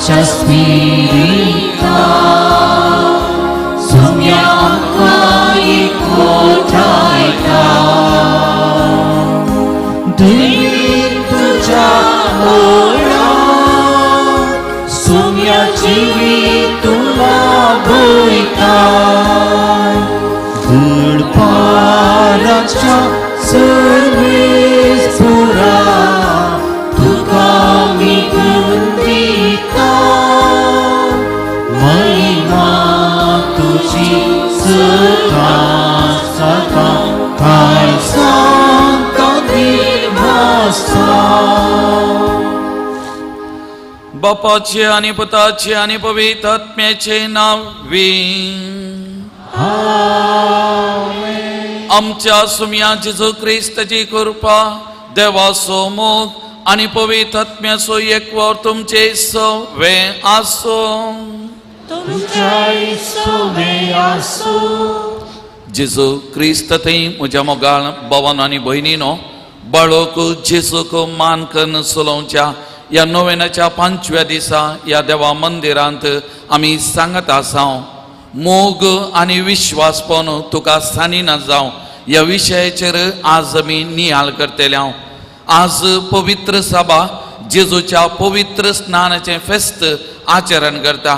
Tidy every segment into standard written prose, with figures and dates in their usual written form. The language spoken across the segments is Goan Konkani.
देवाच्या स्पिरिता सुम्या आमकां एकवटायता. देव तुज्या ओळा सुम्या जिवीत तुला भयता. दडपाराच्या सर्वेस्पुरा तुका आमी गुण दिता. महिमा तुजी सदां सदां काय सांगता देवासा. बापाचे आनी पुताचे आनी पवित्र आत्म्याचे नांवी. आमच्या सुम्या जेजू क्रिस्ताची कृपा, देवाचो मोग आनी पवित्र आत्म्याचो एकवट तुमचे सवे आसूं. तुमच्याय सवे आसूं. जेजू क्रिस्त थंय म्हज्या मोगाळ भवन आनी भयणीनो, बाळक जेजूक मान कन्न चलोवच्या ह्या नोवेनाच्या पांचव्या दिसा ह्या देवा मंदिरांत आमी सांगत आसा, मोग आनी विश्वासपण तुका सानिना जावं ह्या विशयाचेर आज आमी नियाळ करतले हांव. आज पवित्र सभा जेजूच्या पवित्र स्नानाचें फेस्त आचरण करता.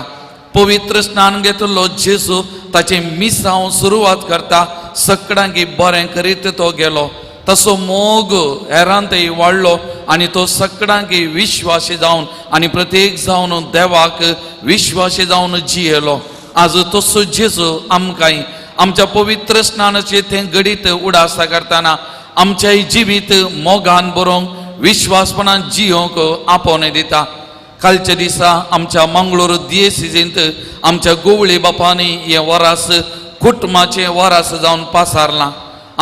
पवित्र स्नान घेतलो जेजू ताचें मिसांव सुरवात करता. सकडांकी बरें करीत तो गेलो, तसो मोग हेरांतय वाडलो आनी तो सकडांकी विश्वासी जावन आनी प्रत्येक जावन देवाक विश्वासी जावन जियेलो. आज तसो जेजू आमकांय आमच्या पवित्र स्नानाचे तें घडीत उडासा करतना आमच्याय जिवीत मोगान बरोवंक विश्वासपणान जियोंक आपोवणें दिता. कालच्या दिसा आमच्या मंगळूर दियेसिजींत आमच्या गोवळी बापांनी हें वरास कुटुंबाचें वरास जावन पासारलां.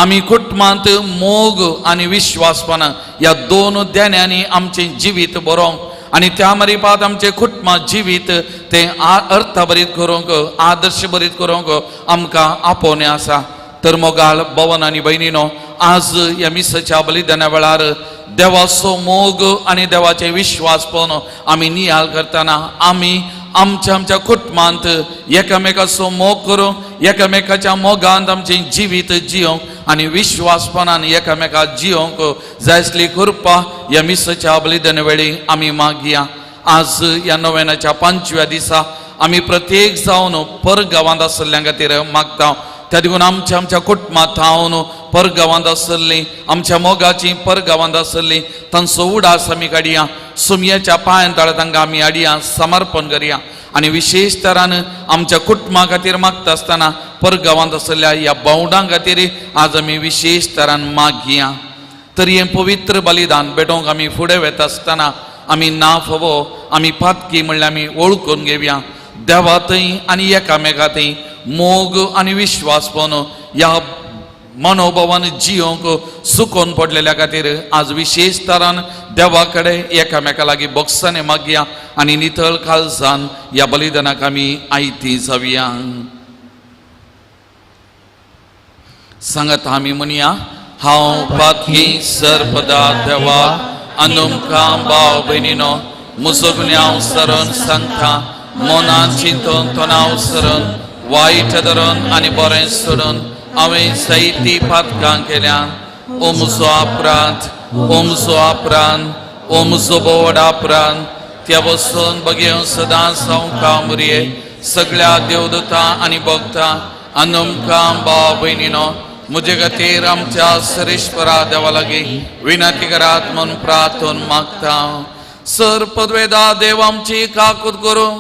आमी कुटुंबांत मोग आनी विश्वासपणां ह्या दोन देण्यांनी आमचें जिवीत बरोवंक आनी त्या मरिपात आमचें कुटुंबा जिवीत तें अर्थभरीत करूंक आदर्श भरीत करूंक आमकां आपोवणें आसा. तर मोगाळ भवन आनी भयणीनो, आज ह्या मिसाच्या बलिदाना वेळार देवाचो मोग आनी देवाचें विश्वासपण आमी नियाळ करतना आमी आमच्या आमच्या कुटुंबांत एकामेकाचो मोग करूंक, एकामेकाच्या मोगांत आमचें जिवीत जियोंक आनी विश्वासपणान एकामेका जियोंक जाय आसली कृपा ह्या मिसाच्या बलिदाना वेळी आमी मागया. आज ह्या नोवेनाच्या पांचव्या दिसा आमी प्रत्येक जावन परगांवांत आशिल्ल्या खातीर मागता. त्या देखून आमच्या आमच्या कुटुंबांत थावन परगांवांत आसल्लीं आमच्या मोगाची परगांवांत आसल्लीं तांचो उडास आमी काडया. सुमयाच्या पांयां तळा तांकां आमी हाडया, समर्पण करया आनी विशेश तरान आमच्या कुटुंबा खातीर मागता आसतना परगांवांत आसल्या ह्या बावडां खातीर आज आमी विशेश तरान मागया. तर हें पवित्र बलिदान भेटोवंक आमी फुडें वता आसतना आमी ना फावो आमी पातकी म्हणल्यार आमी वळखून घेवया. देवा थंय आनी एकामेका थंय मोग आनी विश्वासपण ह्या मनोभावान जियोंक सुकोवन पडलेल्या खातीर आज विशेश तरान देवा कडेन एकामेका लागीं बोक्सांनी मागया आनी नितळ काळजान ह्या बलिदानाक आमी आयती जावया. सांगत आमी म्हणया, हांव पातकी सर्पदा देवाक आनी भाव भयणीनो म्हजो गुन्यांव सरण सांगता. मनान चिंतून तणाव सरण वायट धरून आनी बरें सोडून हांवें जायतीं पातकां केल्या. ओ म्हजो अपराध, ओ म्हजो अपराध, ओ म्हजो बोड अपराध. त्या बसून बगेवन सदांच हांव कामरये सगळ्या देवदूतां आनी भक्तां आनी तुमकां भाव भयणीनो म्हजे खातीर आमच्या सरेश्वरा देवा लागीं विनंती करात म्हूण प्रार्थन मागता. सर पदवेदा देव आमची काकूत करूं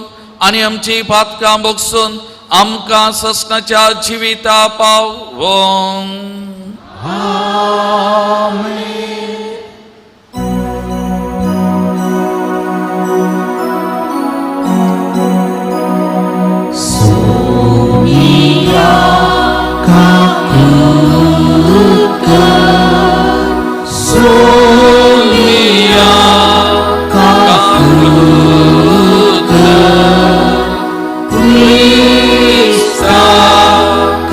आनी आमची पातकां बोगसून आमकां ससनाच्या जिविता पावों. Sonia Kakuka, Sonia Kakuka, Krista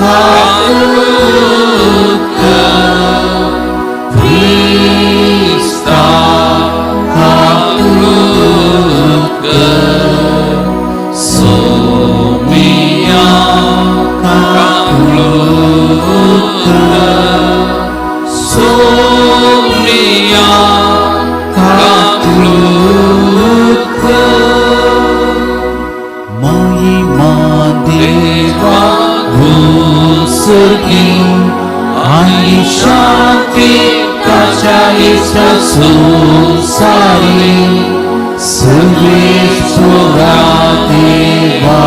Kakuka, Krista. संसारी सर्वेस्पोरा देवा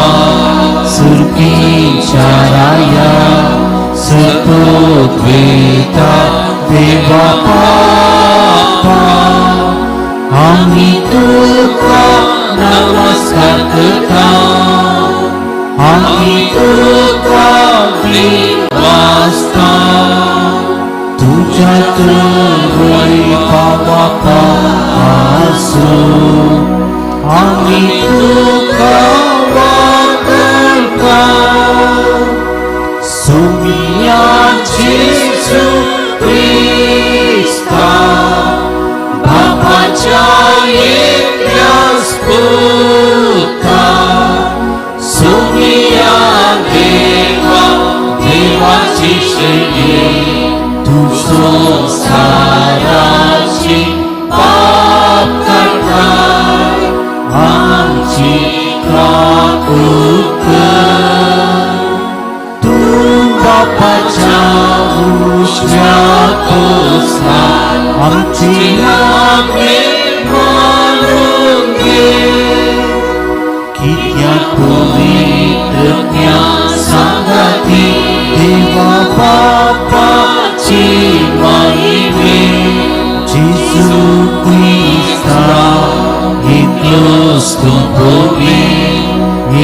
सुर्कीच्या राया सतोद्वेता देवा बापा आमी तुका नमस्कार करता आमी तुका विश्वासता तुझ्या वैभवा पासून आमी तुका वंदता सुमिया जेजू क्रिस्ता बापाच्या एकल्याच पुता सुमिया देवा देवाची शये तू संसाराची पाप काडटाय आमची काकूट कर. तूं बापाच्या उजव्या कोसला आमची मागणी मानून घे. कित्याक पवित्र सांगाती देवा बापाची महिमे जेजू क्रिस्ता एकलोच तूं भोवी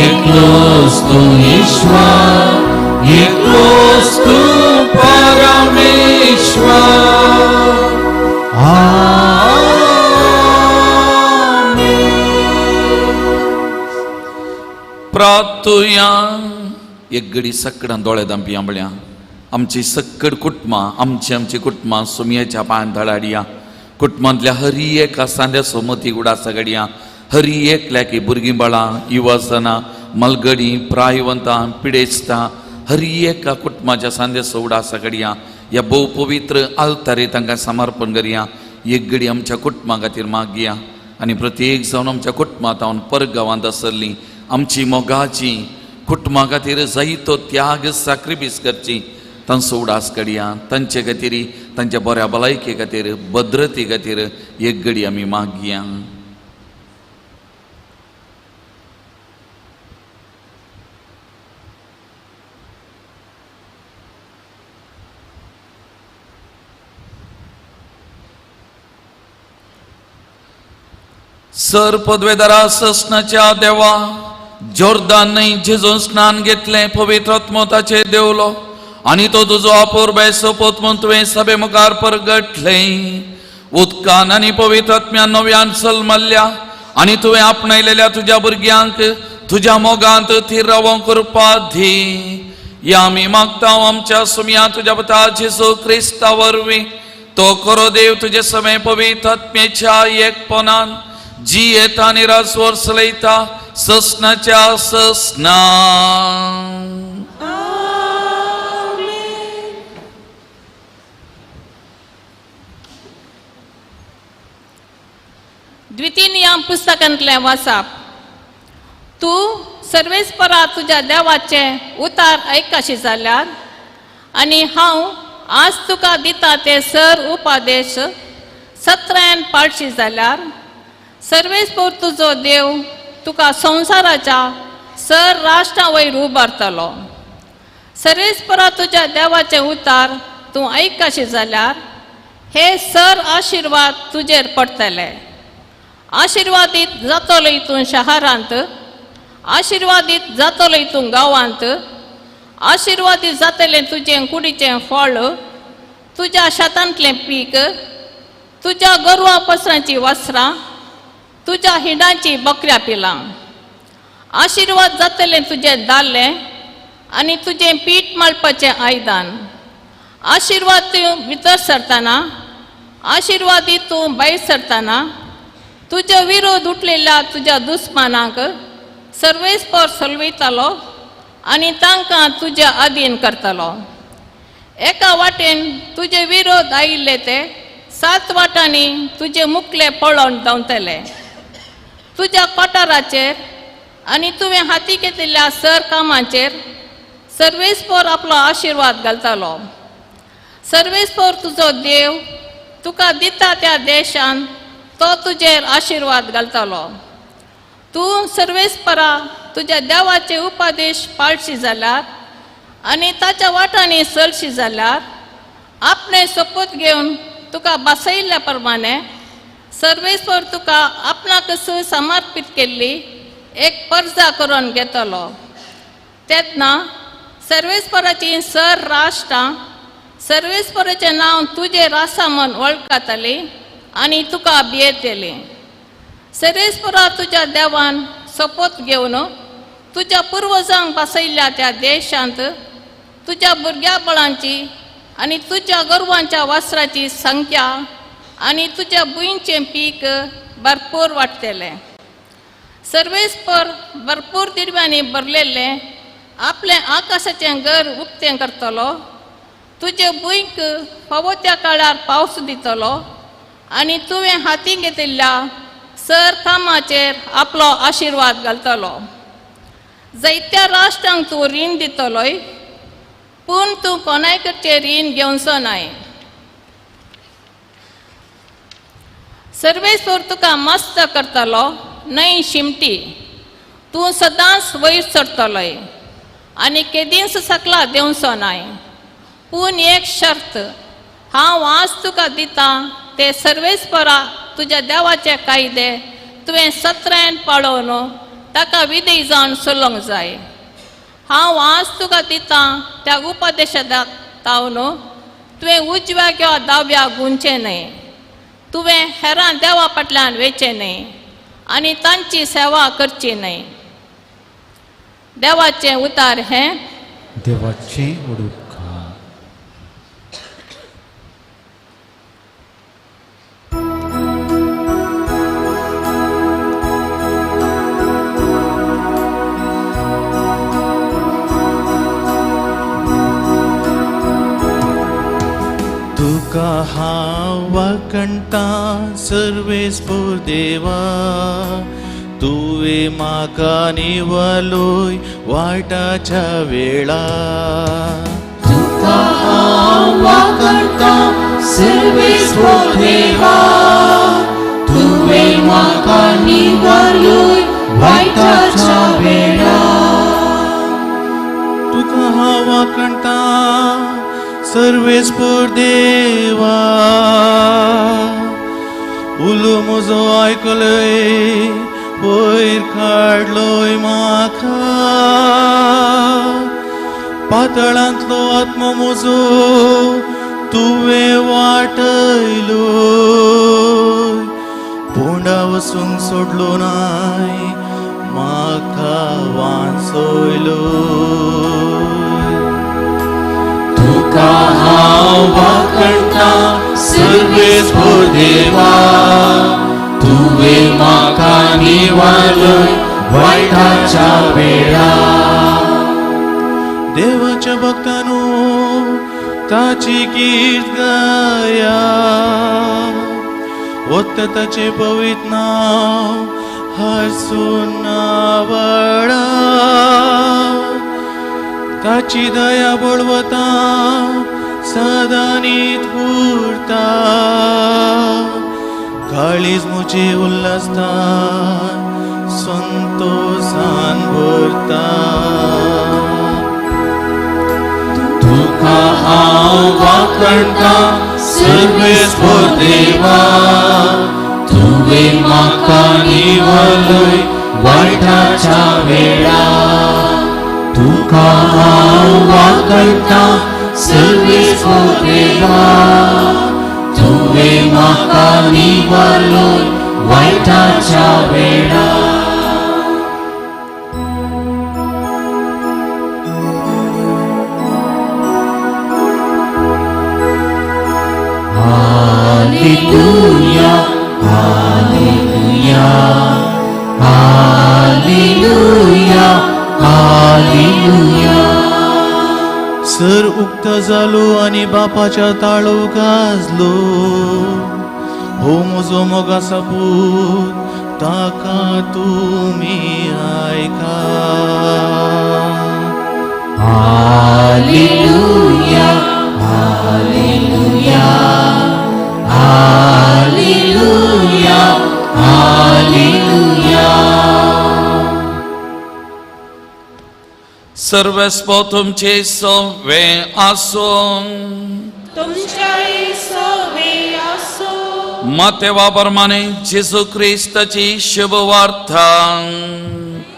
एकलोच तूं ईश्वर एकलोच तूं परमेश्वर. आमेन. प्रातुया एक घडी सकडां दोळे दांपी आंबळ्या आमची सक्कड कुटुंबां आमची आमची कुटुंबां सुमयेच्या पांयान धडाडया कुटुंबांतल्या हरी एका सांद्या सोमती उडासा घडया हरी एकल्याकी भुरगीं बाळां युवासनां मलगडी प्रायवंतां पिडेस्तां हरी एका कुटुंबाच्या सांद्याचो उडासा घडया ह्या भोव पवित्र आल्तारे तांकां समर्पण करया. एक घडी आमच्या कुटुंबा खातीर मागया आनी प्रत्येक जावन आमच्या कुटुंबांत हांव परगांवांत आसली आमची मोगाची कुटुंबा खातीर जायतो त्याग साक्रिफीस करची तांचो उडास काडया तांचे खातीर तांच्या बऱ्या भलायके खातीर भद्रते खातीर एक घडी आमी मागया. सर पदवेदारा ससनाच्या देवा जोर्दान न्हय जेजून स्नान घेतलें पवित्र आत्मो ताचेर देवलो आनी तो तुजो अपुरबाय सोपोत म्हूण तुवें सभे मुखार परगटलें. उदकान आनी पवित्र आत्म्यान नव्यान सलमल्ल्या आनी तुवें आपणायलेल्या तुज्या भुरग्यांक तुज्या मोगांत थीर रावोंक कृपा दी. या आमी मागता आमच्या सुमया तुज्या पुता जेजू क्रिस्ता वरवीं तो करो देव तुजे समय पवित्र आत्म्याच्या एकपणान जी येता आनी राजवर चलयता ससनाच्या ससना. द्वितीय पुस्तकांतलें वाचप. तूं सर्वेस्परा तुज्या देवाचे उतार आयकशी जाल्यार आनी हांव आज तुका दिता ते सर उपादेश सत्रायन पाळशी जाल्यार सर्वेस्पर तुजो देव तुका संवसाराच्या सर राष्ट्रां वयर उबारतलो. सर्वेस्परा तुज्या देवाचे उतार तूं आयकशी जाल्यार हे सर आशिर्वाद तुजेर पडटले. आशिर्वादीत जातलो तूं शहरांत, आशिर्वादीत जातलो तूं गांवांत, आशिर्वादीत जातलें तुजें कुडीचें फळ, तुज्या शेतांतलें पीक, तुज्या गोरवां पसरांची वस्त्रां, तुज्या हिंडांची बकऱ्या पिलां. आशिर्वाद जातलें तुजें दालें आनी तुजें पीठ माळपाचें आयदन. आशिर्वाद तूं भितर सरतना, आशिर्वादी तूं भायर सरतना, तुज्या विरोध उठलेल्या तुज्या दुस्मानाक सर्वेस्पर सलवयतालो आनी तांकां तुज्या अधीन करतलो. एका वाटेन तुजे विरोध आयिल्ले ते सात वाटांनी तुजे मुखले पळोवन धांवतले. तुज्या कोठाराचेर आनी तुवें हाती घेतिल्ल्या सर कामाचेर सर्वेस्पर आपलो आशिर्वाद घालतालो. सर्वेस्पर तुजो देव तुका दिता त्या देशान तो तुजेर आशिर्वाद घालतलो. तूं सर्वेस्परा तुज्या देवाचे उपदेश पाळशी जाल्यार आनी ताच्या वाटांनी चलशी जाल्यार आपणे सोपूत घेवन तुका बसयल्ल्या प्रमाणे सर्वेस्पर तुका आपणाकच समर्पीत केल्ली एक परजा करून घेतलो. तेन्ना सर्वेस्पराची सर राष्ट्रां सर्वेस्पराचें नांव तुजेर आसा म्हूण वळखतली आनी तुका भियेतली. सर्वेस्परा तुज्या देवान सोपूत घेवन तुज्या पुर्वजांक बसयल्ल्या त्या देशांत तुज्या भुरग्या बळांची आनी तुज्या गोरवांच्या वस्त्राची संख्या आनी तुज्या भुंयचें पीक भरपूर वाडटलें. सर्वेस्पर भरपूर दिरव्यांनी भरलेलें आपलें आकाशाचें घर उक्तें करतलो, तुजे भुंयक फावो त्या काळार पावस दितलो आनी तुवें हाती घेतिल्ल्या सर कामाचेर आपलो आशिर्वाद घालतलो. जायत्या राष्ट्रांक तूं रीण दितलोय, पूण तूं कोणाय कडचें रीण घेवचो नाय. सर्वेस्पर तुका मस्त करतलो न्हय शिमटी, तूं सदांच वयर चडटलोय आनी केदींच सकला देंवचो नाय. पूण एक शर्त हांव आज तुका दितां, ते सर्वेस्परा तुज्या देवाचे कायदे तुवें सत्र्यान पाळोवन ताका विधी जावन चलोवंक जाय. हांव आज तुका दितां त्या उपदेशाक तावन तुवें उजव्या किंवा दाव्या गुंचें न्हय, तुवें हेरां देवा फाटल्यान वयचें न्हय आनी तांची सेवा करची न्हय. देवाचें उतार हें. देवाचें उडूप. तुका हांव वाखणटा सर्वेस्पर देवा, तुवें म्हाका निवलोय वायटाच्या वेळा. तुका हांव वाखणटा सर्वेस्पर देवा, तुवें म्हाका निवलोय वायटाच्या वेळा. तुका हांव वाखणटा सर्वेस्पर देवा, उलो म्हजो आयकलोय वयर काडलोय म्हाका. पातळांतलो आत्मो म्हजो तुवें वाटयलो, फोंडा वचूंक सोडलो नाय म्हाका वांचयलो. तुका हांव वाखणटा सर्वेस्पर देवा, तुवें म्हाका निवारलोय वायटाच्या वेळा. देवाच्या भक्तानो ताची कीर्त गाया, वता ताचें पवित्र नांव हारसून आवडा. ताची दया बळवता सदांनीत उरता, काळीज म्हजें उल्हासता संतोसान भरता. तुका हांव वाखणटा सर्वेस्पर देवा, तुवें म्हाका निवलोय वायटाच्या वेळा. तुका हांव वाखणटा सर्वेस्पर देवा, तुवें म्हाका निवलोय वायटाच्या वेळा. Hallelujah, hallelujah, hallelujah, hallelujah. Sir उक्तो जालो आनी बापाच्या ताळो गाजलो, हो म्हजो मोगाचो पूत ताका तुमी आयका. Hallelujah, hallelujah, hallelujah hallelujah. सर्वेस्पो तुमचे सवे आसूं. तुमच्याय सवे आसो. मातेवा प्रमाणे जेजू क्रिस्ताची शुभ वार्ता.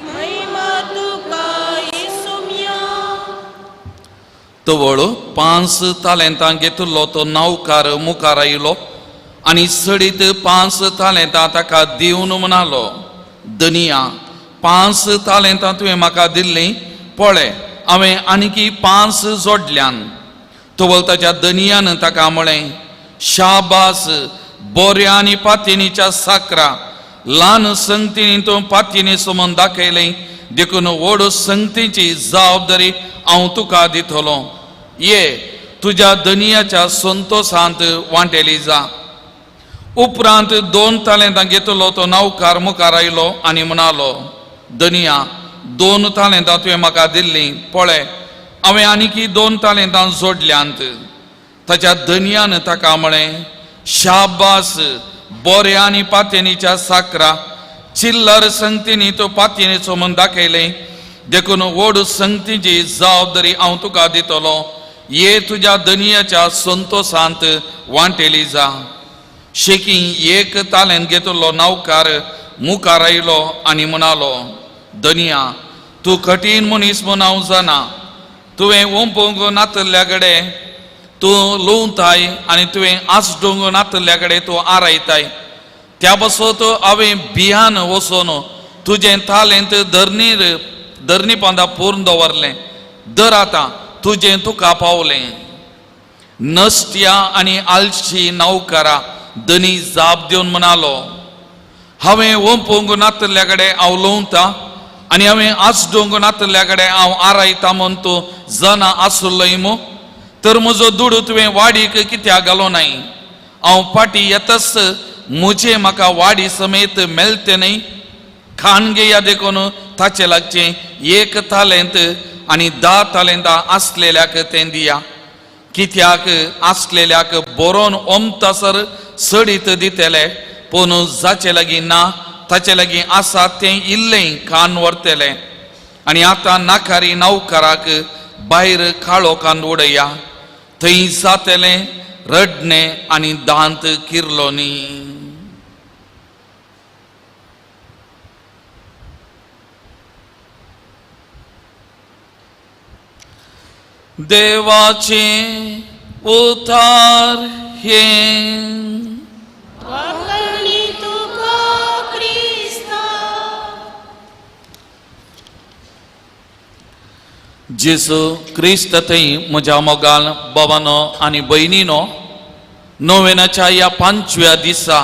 महिमा तुका येसुम्या. तवळ 5 तालेंतां घेतिल्लो तो नावकार मुखार आयलो आनी सडीत 5 तालेंतां ताका दिवन म्हणालो, धनिया 5 तालेंतां तुवें म्हाका दिल्लीं, पळय हांवें आनीकी 5 जोडल्यान. तवळ ताच्या धनियान ताका म्हळें, शाबास बऱ्या आनी पातयेनीच्या साकरा, ल्हान संगतीनी तूं पातयेनी समन दाखयलें, देखून व्हड संगतीची जबाबदारी हांव तुका दितलो. ये तुज्या धनियाच्या संतोशांत वांटेली जा. उपरांत 2 तालेंतां घेतलो तो नावकार मुखार आयलो आनी म्हणालो, धनिया 2 तालेंतां तुवें म्हाका दिल्लीं, पळय हांवें आनीकी 2 तालेंतां जोडल्यांत. ताच्या धनियान ताका म्हळें, शाबास बऱ्या आनी पातयेनीच्या साकरा, चिल्लर संगतीनी तूं पातयेनीचो म्हूण दाखयलें, देखून व्हड संगतीची जबाबदारी हांव तुका दितलो. ये तुज्या धनियाच्या संतोशांत वांटेली जा. शेकी 1 तालेंत घेतिल्लो नावकार मुखार आयलो आनी म्हणालो, धनिया तूं कठीण मनीस म्हूण हांव जाणा, तुवें ओंपूंक नातल्ल्या कडेन तूं लुंवताय आनी तुवें आसडूंक नातल्ल्या कडेन तूं आरायताय. त्या पासत हांवें भियान वचून तुजें तालेंत धरणी पोंदा पुर्ण दवरलें, दर आतां तुजें तुका पावलें. नसत्या आनी आलशी नावकारा धनी जाप दिवन म्हणालो, हांवें ओंपूंक नातल्ल्या कडेन हांव लुंवता आनी हांवें आसडूंक नातल्ल्या कडेन हांव आरायता म्हूण तूं जाणा आसलोय मू, तर म्हजो दुडू तुवें वाडीक कित्याक घालो नाय? हांव फाटीं येताच म्हजें म्हाका वाडी समेत मेळटें न्हय? खाण घेया देखून ताचें लागचें 1 तालेंत आनी 10 तालेंतां आसलेल्याक तें दिया, कित्याक आसलेल्याक बरोवन ओमतासर सडीत दितले, पूण जाचे लागीं ना ताचे लागीं आसा तें इल्लें कान व्हरतलें. आनी आतां नाकारी नावकाराक भायर काळोखान उडया, थंय जातलें रडणें आनी दांत किरलो न्ही. देवाचे उतार हें. वाकणी तुका क्रिस्ता. जेजू क्रिस्त थंय म्हज्या मोगाल बाबानो आनी भयणीनो, नोवेनाच्या ह्या 5व्या दिसा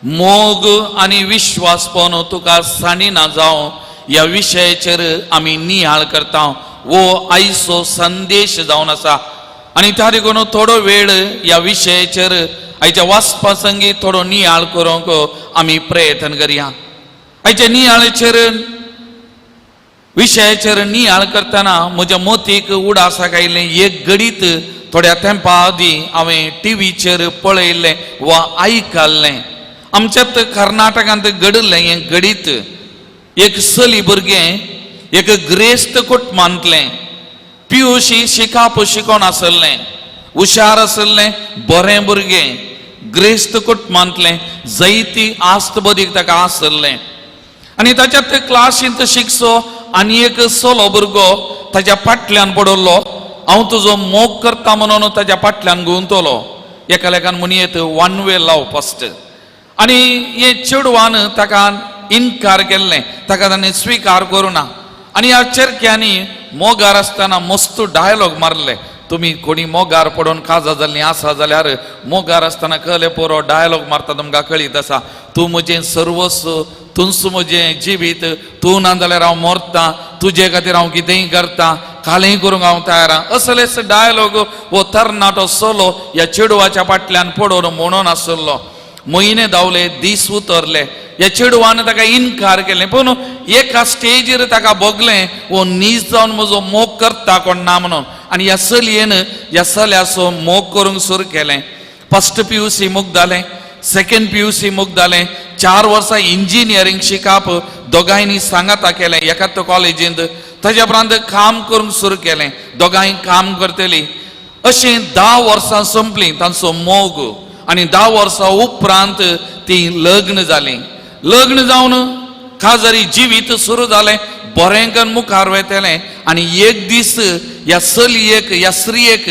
मोग आनी विश्वासपण तुका सांडिना जावं ह्या विशयाचेर आमी नियाळ करता. वो आयचो संदेश जावन आसा आनी त्या देखून थोडो वेळ ह्या विशयाचेर आयच्या वाचपा संगी थोडो नियाळ करूंक आमी प्रयत्न करया. आयच्या नियाळाचेर विशयाचेर नियाळ करतना म्हज्या मोतीक उडासाक आयिल्लें एक घडीत थोड्या तेंपा आदीं हांवें टिवीचेर पळयल्लें वा आयकल्लें. आमच्यात कर्नाटकांत घडिल्लें हें घडीत. एक चली भुरगें एक ग्रेस्त कुटुंबांतलें, पियुशी शिकाप शिकोन आसलें, हुशार आसलें, बरें भुरगें, ग्रेस्त कुटुंबांतलें, जैती आस्त बदीक ताका आसलें. आनी ताच्या ते क्लासींत शिकचो आनी एक चलो भुरगो ताच्या फाटल्यान पडलो, हांव तुजो मोग करता म्हणून ताच्या फाटल्यान गुंतलो. एका लेखान म्हणयेत वन वे लव फस्ट. आनी हे चेडवान ताका इनकार केल्लें, ताका ताणें स्विकार करूं ना. आनी ह्या चेरक्यांनी मोगार आसतना मस्त डायलॉग मारले. तुमी कोणी मोगार पडून काजा जाल्लीं आसा जाल्यार मोगार आसतना कळ्ळें पुरो डायलॉग मारता तुमकां कळीत आसा. तूं म्हजें सर्वस्व, तूंच म्हजें जिवीत, तूं ना जाल्यार हांव मरता, तुजे खातीर हांव कितेंय करता, कालेंय करूंक हांव तयार आहा. असलेच डायलॉग हो तरणाटो चलो ह्या चेडवाच्या फाटल्यान पडून म्हणून आसलो. म्हयने धांवले, दीस उतरले, ह्या चेडवान ताका इनकार केलें. पूण एका स्टेजीर ताका भोगलें हो नीज जावन म्हजो मोग करता कोण ना म्हणून. आनी ह्या चलयेन ह्या चल्याचो मोग करूंक सुरू केलें. फर्स्ट पीयूसी मुगदालें, सेकंड पीयूसी मुगदालें, 4 वर्सां इंजिनियरींग शिकप दोगांयनी सांगाता केलें एकाच कॉलेजींत. ताज्या उपरांत काम करूंक सुरू केलें, दोगांय काम करतलीं. अशें 10 वर्सां सोंपलीं तांचो मोग आनी 10 वर्सां उपरांत तीं लग्न जालीं. लग्न जावन काजारी जिवीत सुरू जालें, बरें करून मुखार वेतलें. आनी एक दीस ह्या चलयेक, ह्या स्त्रियेक,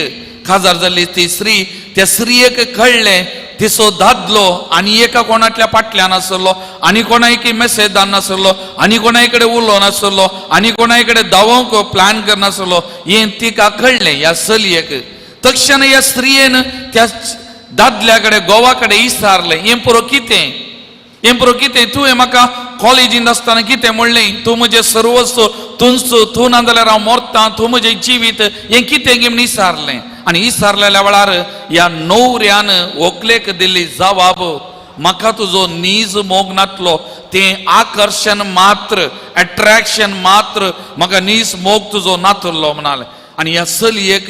काजार जाल्ली ती स्त्री, त्या स्त्रियेक कळ्ळें तिचो दादलो आनी एका कोणातल्या फाटल्यान आसलो, आनी कोणायकी मेसेज धाडनासलो, आनी कोणाय कडेन उलोवं नासलो, आनी कोणाय कडेन धांवोंक प्लॅन करनासलो. हें तिका कळ्ळें ह्या चलयेक. तक्षण ह्या स्त्रियेन त्या दादल्या कडेन, घोवा कडेन विचारलें, हें पुरो कितें, हें पुरो कितें, तुवें म्हाका कॉलेजींत आसतना कितें म्हणलें, तूं म्हजें सर्वस्व, तूंच, तूं ना जाल्यार हांव मरतां, तूं म्हजें जिवीत, हें कितें गे म्हूण विचारलें. आनी विचारलेल्या वेळार ह्या न्हवऱ्यान व्हंकलेक दिल्ली जवाब, म्हाका तुजो नीज मोग नातलो, तें आकर्शण मात्र, एट्रॅक्शन मात्र, म्हाका नीज मोग तुजो नातलो म्हणाले. आनी ह्या चलयेक,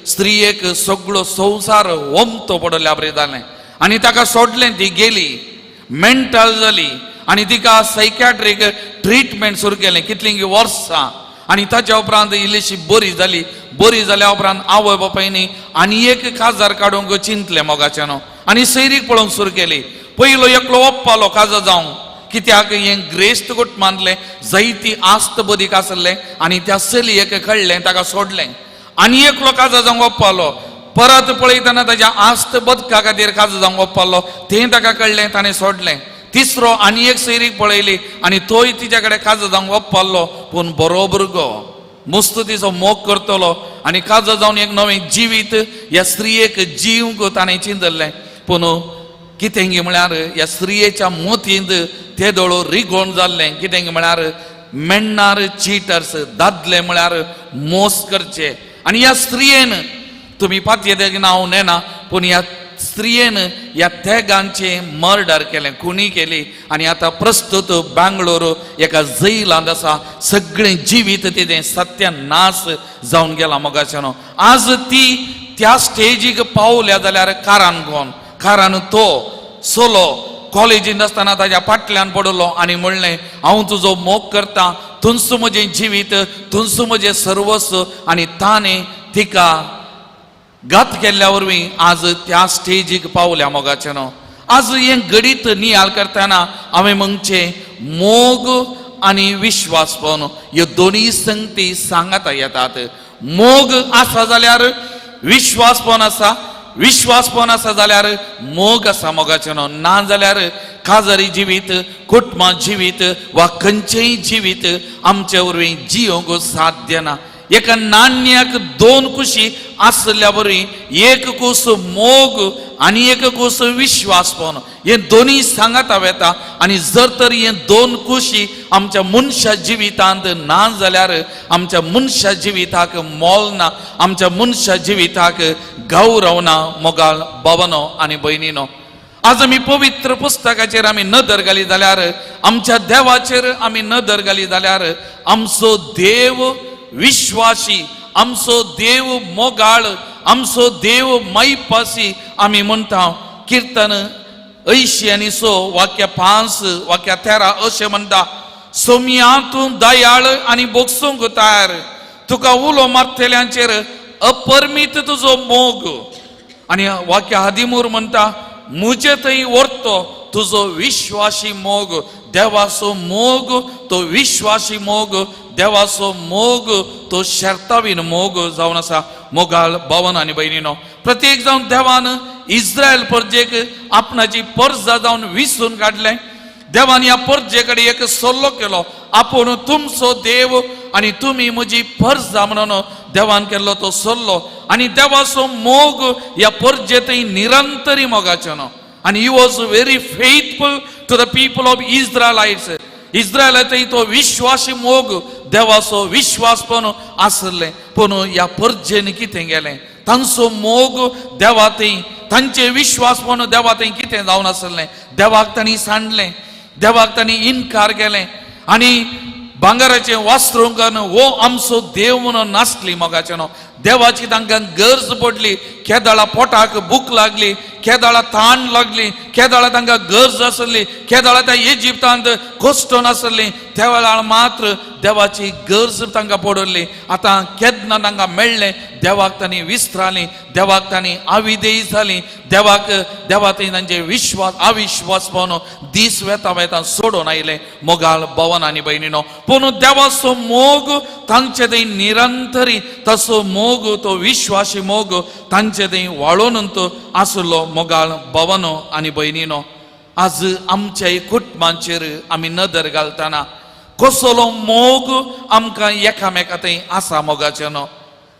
स्त्रियेक सगळो संवसार ओमतो पडल्या बरें जालें आनी ताका सोडलें. ती गेली, मेंटल जाली आनी तिका सायकॅट्रीक ट्रिटमेंट सुरू केलें कितलीं वर्सां. आनी ताच्या उपरांत इल्लीशी बरी जाली. बरी जाल्या उपरांत आवय बापायनी आनी एक काजार काडूंक चिंतलें मोगाच्यान आनी सैरीक पळोवंक सुरू केली. पयलो एकलो ओप्पालो काजार जावंक, कित्याक हें ग्रेस्त गोट मानलें, जायती आस्त बदीक आसलें आनी त्या चलयेक कळ्ळें, ताका सोडलें. आनी एकलो काजार जावंक ओप्पालो, परत पळयतना ताज्या आस्त बदका खातीर काजार जावंक ओप्पालो, तें ताका कळ्ळें, ताणें सोडलें. तिसरो आनी एक सैरीक पळयली आनी तोय तिच्या कडेन काजार जावंक ओप्पालो, पूण बरोबर गो मस्त तिचो मोग करतलो आनी काजार जावन एक नवें जिवीत ह्या स्त्रियेक जीवंक ताणें चिंतलें. पूण कितें गी म्हळ्यार ह्या स्त्रियेच्या मोतींत ते दोळो रिगोण जाल्लें. कितें गी म्हळ्यार मेण्णार चिटर्स, दादले म्हळ्यार मोस करचे. आनी ह्या स्त्रियेन, तुमी पातयें हांव नेना, पूण ह्या स्त्रियेन ह्या तेगांचें मर्डर केलें, खुणी केली आनी आतां प्रस्तुत बेंगलोर एका जैलांत आसा. सगळें जिवीत तिजें सत्यानाश जावन गेलां मोगाच्यानो. आज ती त्या स्टेजीक पावल्या जाल्यार कारण कोण? कारण तो सोलो कॉलेजींत आसतना ताज्या फाटल्यान पडलो आनी म्हणलें, हांव तुजो मोग करता, तूंच म्हजें जिवीत, तूंच म्हजें सर्वस्व. आनी ताणें तिका घात केल्ल्या वरवीं आज त्या स्टेजीक पावल्या मोगाच्यानो. आज हें घडीत नियाळ करतना हांवें म्हणचें मोग आनी विश्वासपण ह्यो दोनूय संगती सांगाता येतात. मोग आसा जाल्यार विश्वासपण आसा, विश्वासपण आसा जाल्यार मोग आसा मोगाच्यानो. ना जाल्यार काजारी जिवीत, कुटुंबा जिवीत वा खंयचेंय जिवीत आमचे वरवीं जियोंक साध्य ना. एका नाण्याक 2 कुशी आसल्या वरवीं एक कूस मोग आनी एक कूस विश्वासपण, हे दोनूय सांगाता वेता. आनी जर तर हे 2 कुशी आमच्या मनशा जिवितांत ना जाल्यार आमच्या मनशा जिविताक मोल ना, आमच्या मनशा जिविताक गौरव ना. मोगाल बाबानो आनी भयणीनो, आज आमी पवित्र पुस्तकाचेर आमी नदर घाली जाल्यार, आमच्या देवाचेर आमी नदर घाली जाल्यार, आमचो देव विश्वासी, आमचो देव मोगाळ, आमचो देव मायपासी आमी म्हणटा. किर्तन 86 वाक्य 5 वाक्य 13 अशें म्हणटा, सोम्या तूं दयाळ आनी बोगसूंक तयार, तुका उलो मारतल्यांचेर अपरमीत तुजो मोग. आनी वाक्य 13 म्हणटा, म्हजे थंय व्हरतो तुजो विश्वासी मोग. देवाचो मोग तो विश्वासी मोग, देवाचो मोग तो शर्तावीन मोग जावन आसा. मोगाल बावन आनी भयणीनो, प्रत्येक जावन देवान इस्रायल परजेक आपणाची परजा जावन विसून काडलें. देवान ह्या परजे कडेन एक सल्लो केलो, आपूण तुमचो देव आनी तुमी म्हजी परजा म्हणून देवान केल्लो तो सल्लो. आनी देवाचो मोग ह्या परजे थंय निरंतरी मोगाचो न्हू. आनी he was very faithful to the people of Israelites. इस्रायला थंय तो विश्वासी मोग, देवाचो विश्वासपण आसलें. पूण ह्या परजेन कितें गेलें, तांचो मोग देवा थंय, तांचें विश्वासपण देवा थंय कितें जावन आसलें. देवाक तांणी सांडलें, देवाक तांणी इनकार केलें आनी भांगराचें वास्त्रूंक हो आमचो देव म्हणून नासली मोगाचें न्हू. देवाची तांकां गरज पडली, केदळा पोटाक भूक लागली, केदाळा ताण लागली, केदाळा तांकां गरज आसली, केदाळा त्या इजिप्तांत कश्टन आसली, त्या वेळार मात्र देवाची गरज तांकां पडली. आतां केन्ना तांकां मेळ्ळें देवाक तांणी विसराली, देवाक तांणी आविदेय जाली, देवाक देवा थंय तांचे विश्वास अविश्वास पळोवन दीस वेता वेता सोडून आयले. मोगाळ भवन आनी भयणीनो, पूण देवाचो मोग तांचे थंय निरंतरी तसो मोग, तो विश्वासी मोग तांचे थंय वाळोवन आसलो. मोगाळ भवन आनी भयणीनो, आज आमच्या कुटुंबांचेर आमी नदर घालतना कसलो मोग आमकां एकामेका थंय आसा मोगाचें न्हू?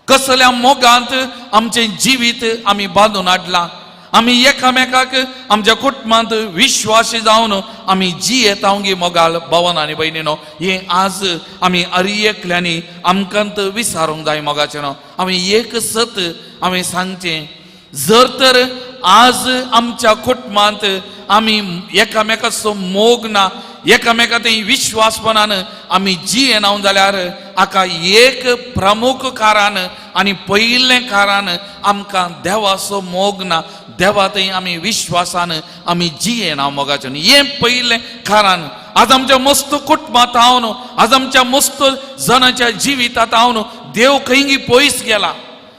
कसल्या मोगांत आमचें जिवीत आमी बांदून हाडलां? आमी एकामेकाक आमच्या कुटुंबांत विश्वासी जावन आमी जियेता गी? मोगाल भवन आनी भयणीनो, हें आज आमी अर एकल्यांनी आमकांत विचारूंक जाय. मोगाचें न्हू, आमी एक सत आमी सांगचें, जर तर आज आमच्या कुटुंबांत आमी एकामेकाचो मोग ना, एकामेका थंय विश्वासपणान आमी जियेना जाल्यार हाका एक प्रमुख कारण आनी पयलें कारण आमकां देवाचो मोग ना, देवा थंय आमी विश्वासान आमी जियेना. मोगाचें हें पयलें कारण. आज आमच्या मस्त कुटुंबांत हांव, आज आमच्या मस्त जणांच्या जिवितांत हांव देव खंय पयस गेला.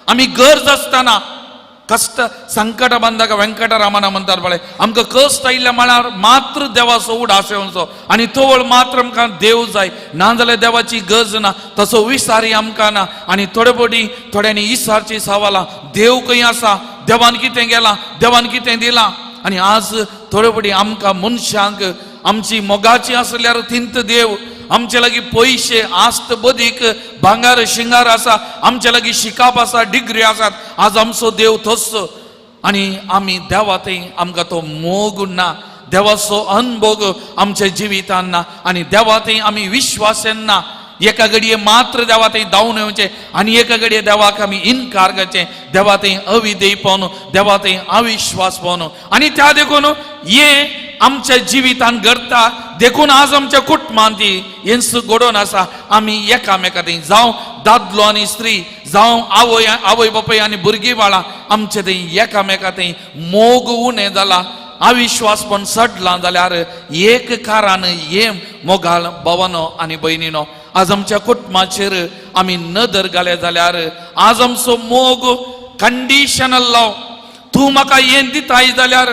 आमी गरज आसतना कश्ट संकट ಬಂದಾಗ ವೆಂಕಟರಮಣ म्हणतात पळय, आमकां कश्ट आयिल्ल्या म्हळ्यार मात्र देवाचो उडास येवचो आनी तवळ मात्र आमकां देव जाय, नाजाल्यार देवाची गरज ना, तसो विसारी आमकां ना. आनी थोडे फावटी थोड्यांनी इसारची सवालां, देव खंय आसा, देवान कितें गेलां, देवान कितें दिलां. आनी आज थोडे फावटी आमकां मनशांक आमची मोगाची आसल्यार थिंत देव, आमचे लागीं पयशे आस्त बदीक भांगार शिंगार आसा, आमचे लागीं शिकाप आसा, डिग्री आसात, आज आमचो देव तसो. आनी आमी देवा थंय आमकां तो मोग ना, देवाचो अनभोग आमच्या जिवितान ना आनी देवा थंय आमी विश्वासान ना. एका घडये मात्र देवा थंय धांवन येवचें आनी एका घडये देवाक आमी इनकार करचें, देवा थंय अविधेय पावन, देवा थंय अविश्वास पावन. आनी त्या देखून हें आमच्या जिवितान घडटा. देखून आज आमच्या कुटुंबांत हेंच घडोवन आसा. आमी एकामेका थंय, जावं दादलो आनी स्त्री, जावं आवय आवय बापूय आनी भुरगीं बाळां, आमचे थंय एकामेका थंय मोग उणें जाला, अविश्वास पण चडला जाल्यार एक कारण हें. मोगाल भवनो आनी भयणीनो, आज आमच्या कुटुंबाचेर आमी नदर घाले जाल्यार आज आमचो मोग कंडिशनल लाव. तूं म्हाका हें दिताय जाल्यार,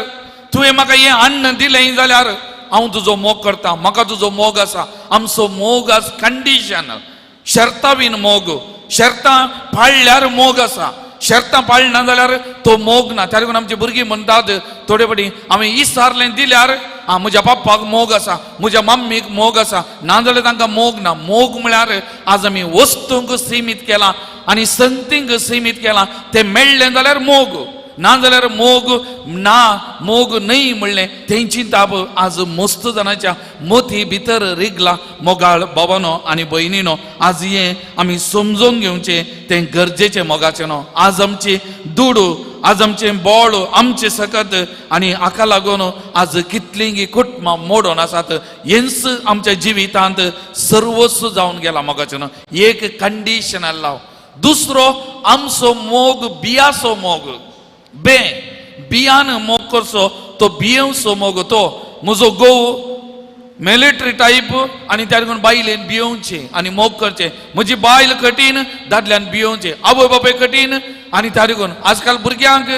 तुवें म्हाका हें अन्न दिलें जाल्यार हांव तुजो मोग करता, म्हाका तुजो मोग आसा. आमचो मोग आज कंडिशनल, शर्तां बीन मोग, शर्तां पाळल्यार मोग आसा, शर्तां पाळना जाल्यार तो मोग ना. त्या देखून आमची भुरगीं म्हणटात थोडे फावटी, हांवें इसारलें दिल्यार आं म्हज्या पप्पाक मोग आसा, म्हज्या मम्मीक मोग आसा, नाजाल्यार तांकां मोग ना. मोग म्हळ्यार आज आमी वस्तूंक सीमीत केला आनी संगतींक सीमीत केला. तें मेळ्ळें जाल्यार मोग, नाजाल्यार मोग ना, मोग न्हय म्हणलें तें चिंताप आज मस्त जाणाच्या मोती भितर रिगला. मोगाळ बाबानो आनी भयणीनो, आज हें आमी समजून घेवचें तें गरजेचें. मोगाचें न्हू, आज आमची दुडू, आज आमचें बोळ, आमचें सकत आनी हाका लागून आज कितलीं कुटुंबां मोडून आसात. हेंच आमच्या जिवितांत सर्वस्व जावन गेला. मोगाचें न्हू, एक कंडिशनल लाव. दुसरो आमचो मोग बियाचो मोग, बे बियान मोग करचो तो बियेवचो मोग. तो म्हजो घोव मिलिटरी टायप आनी त्या देखून बायलेन भियोवचें आनी मोग करचें. म्हजी बायल कठीण, दादल्यान भियोवचें. आवय बापूय कठीण आनी त्या देखून आजकाल भुरग्यांक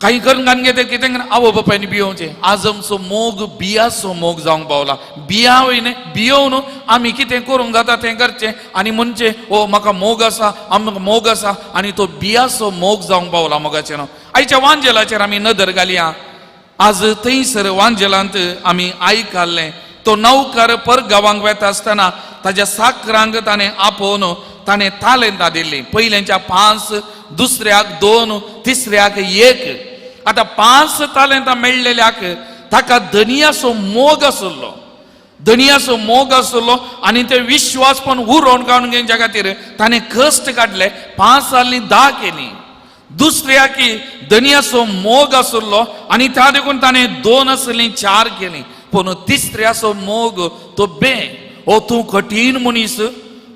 काही करून घालून घेते कितें आवय बापायनी भियोवचें. आज आमचो मोग बियाचो मोग जावंक पावला. बिया वयने भियोवन आमी कितें करूंक जाता तें करचें आनी म्हणचें, ओ म्हाका मोग आसा, आमकां मोग आसा. आनी तो बियाचो मोग जावंक पावला. मोगाचें न्हू, आयच्या वांजेलाचेर आमी नदर घालया. आज थंयसर वांजेलांत आमी आयकल्लें, तो नौकर परगांवांक वेता आसतना ताज्या साकरांक ताणें आपोवन ताणें तालेंतां दिल्लीं. पयल्यांच्या 5, दुसऱ्याक 2, तिसऱ्याक 1. आतां 5 तालेंतां मेळ्ळेल्याक ताका धनियाचो मोग आसलो, धनियाचो मोग आसलो आनी ते विश्वास पण उरोवन काडून घेवच्या खातीर ताणें कश्ट काडले, 5 जालीं 10 केली. दुसऱ्याक धनियाचो मोग आसलो आनी त्या देखून ताणें 2 आसलीं 4 केली. पूण तिसऱ्याचो मोग तो बे, ओ तूं कठीण मनीस,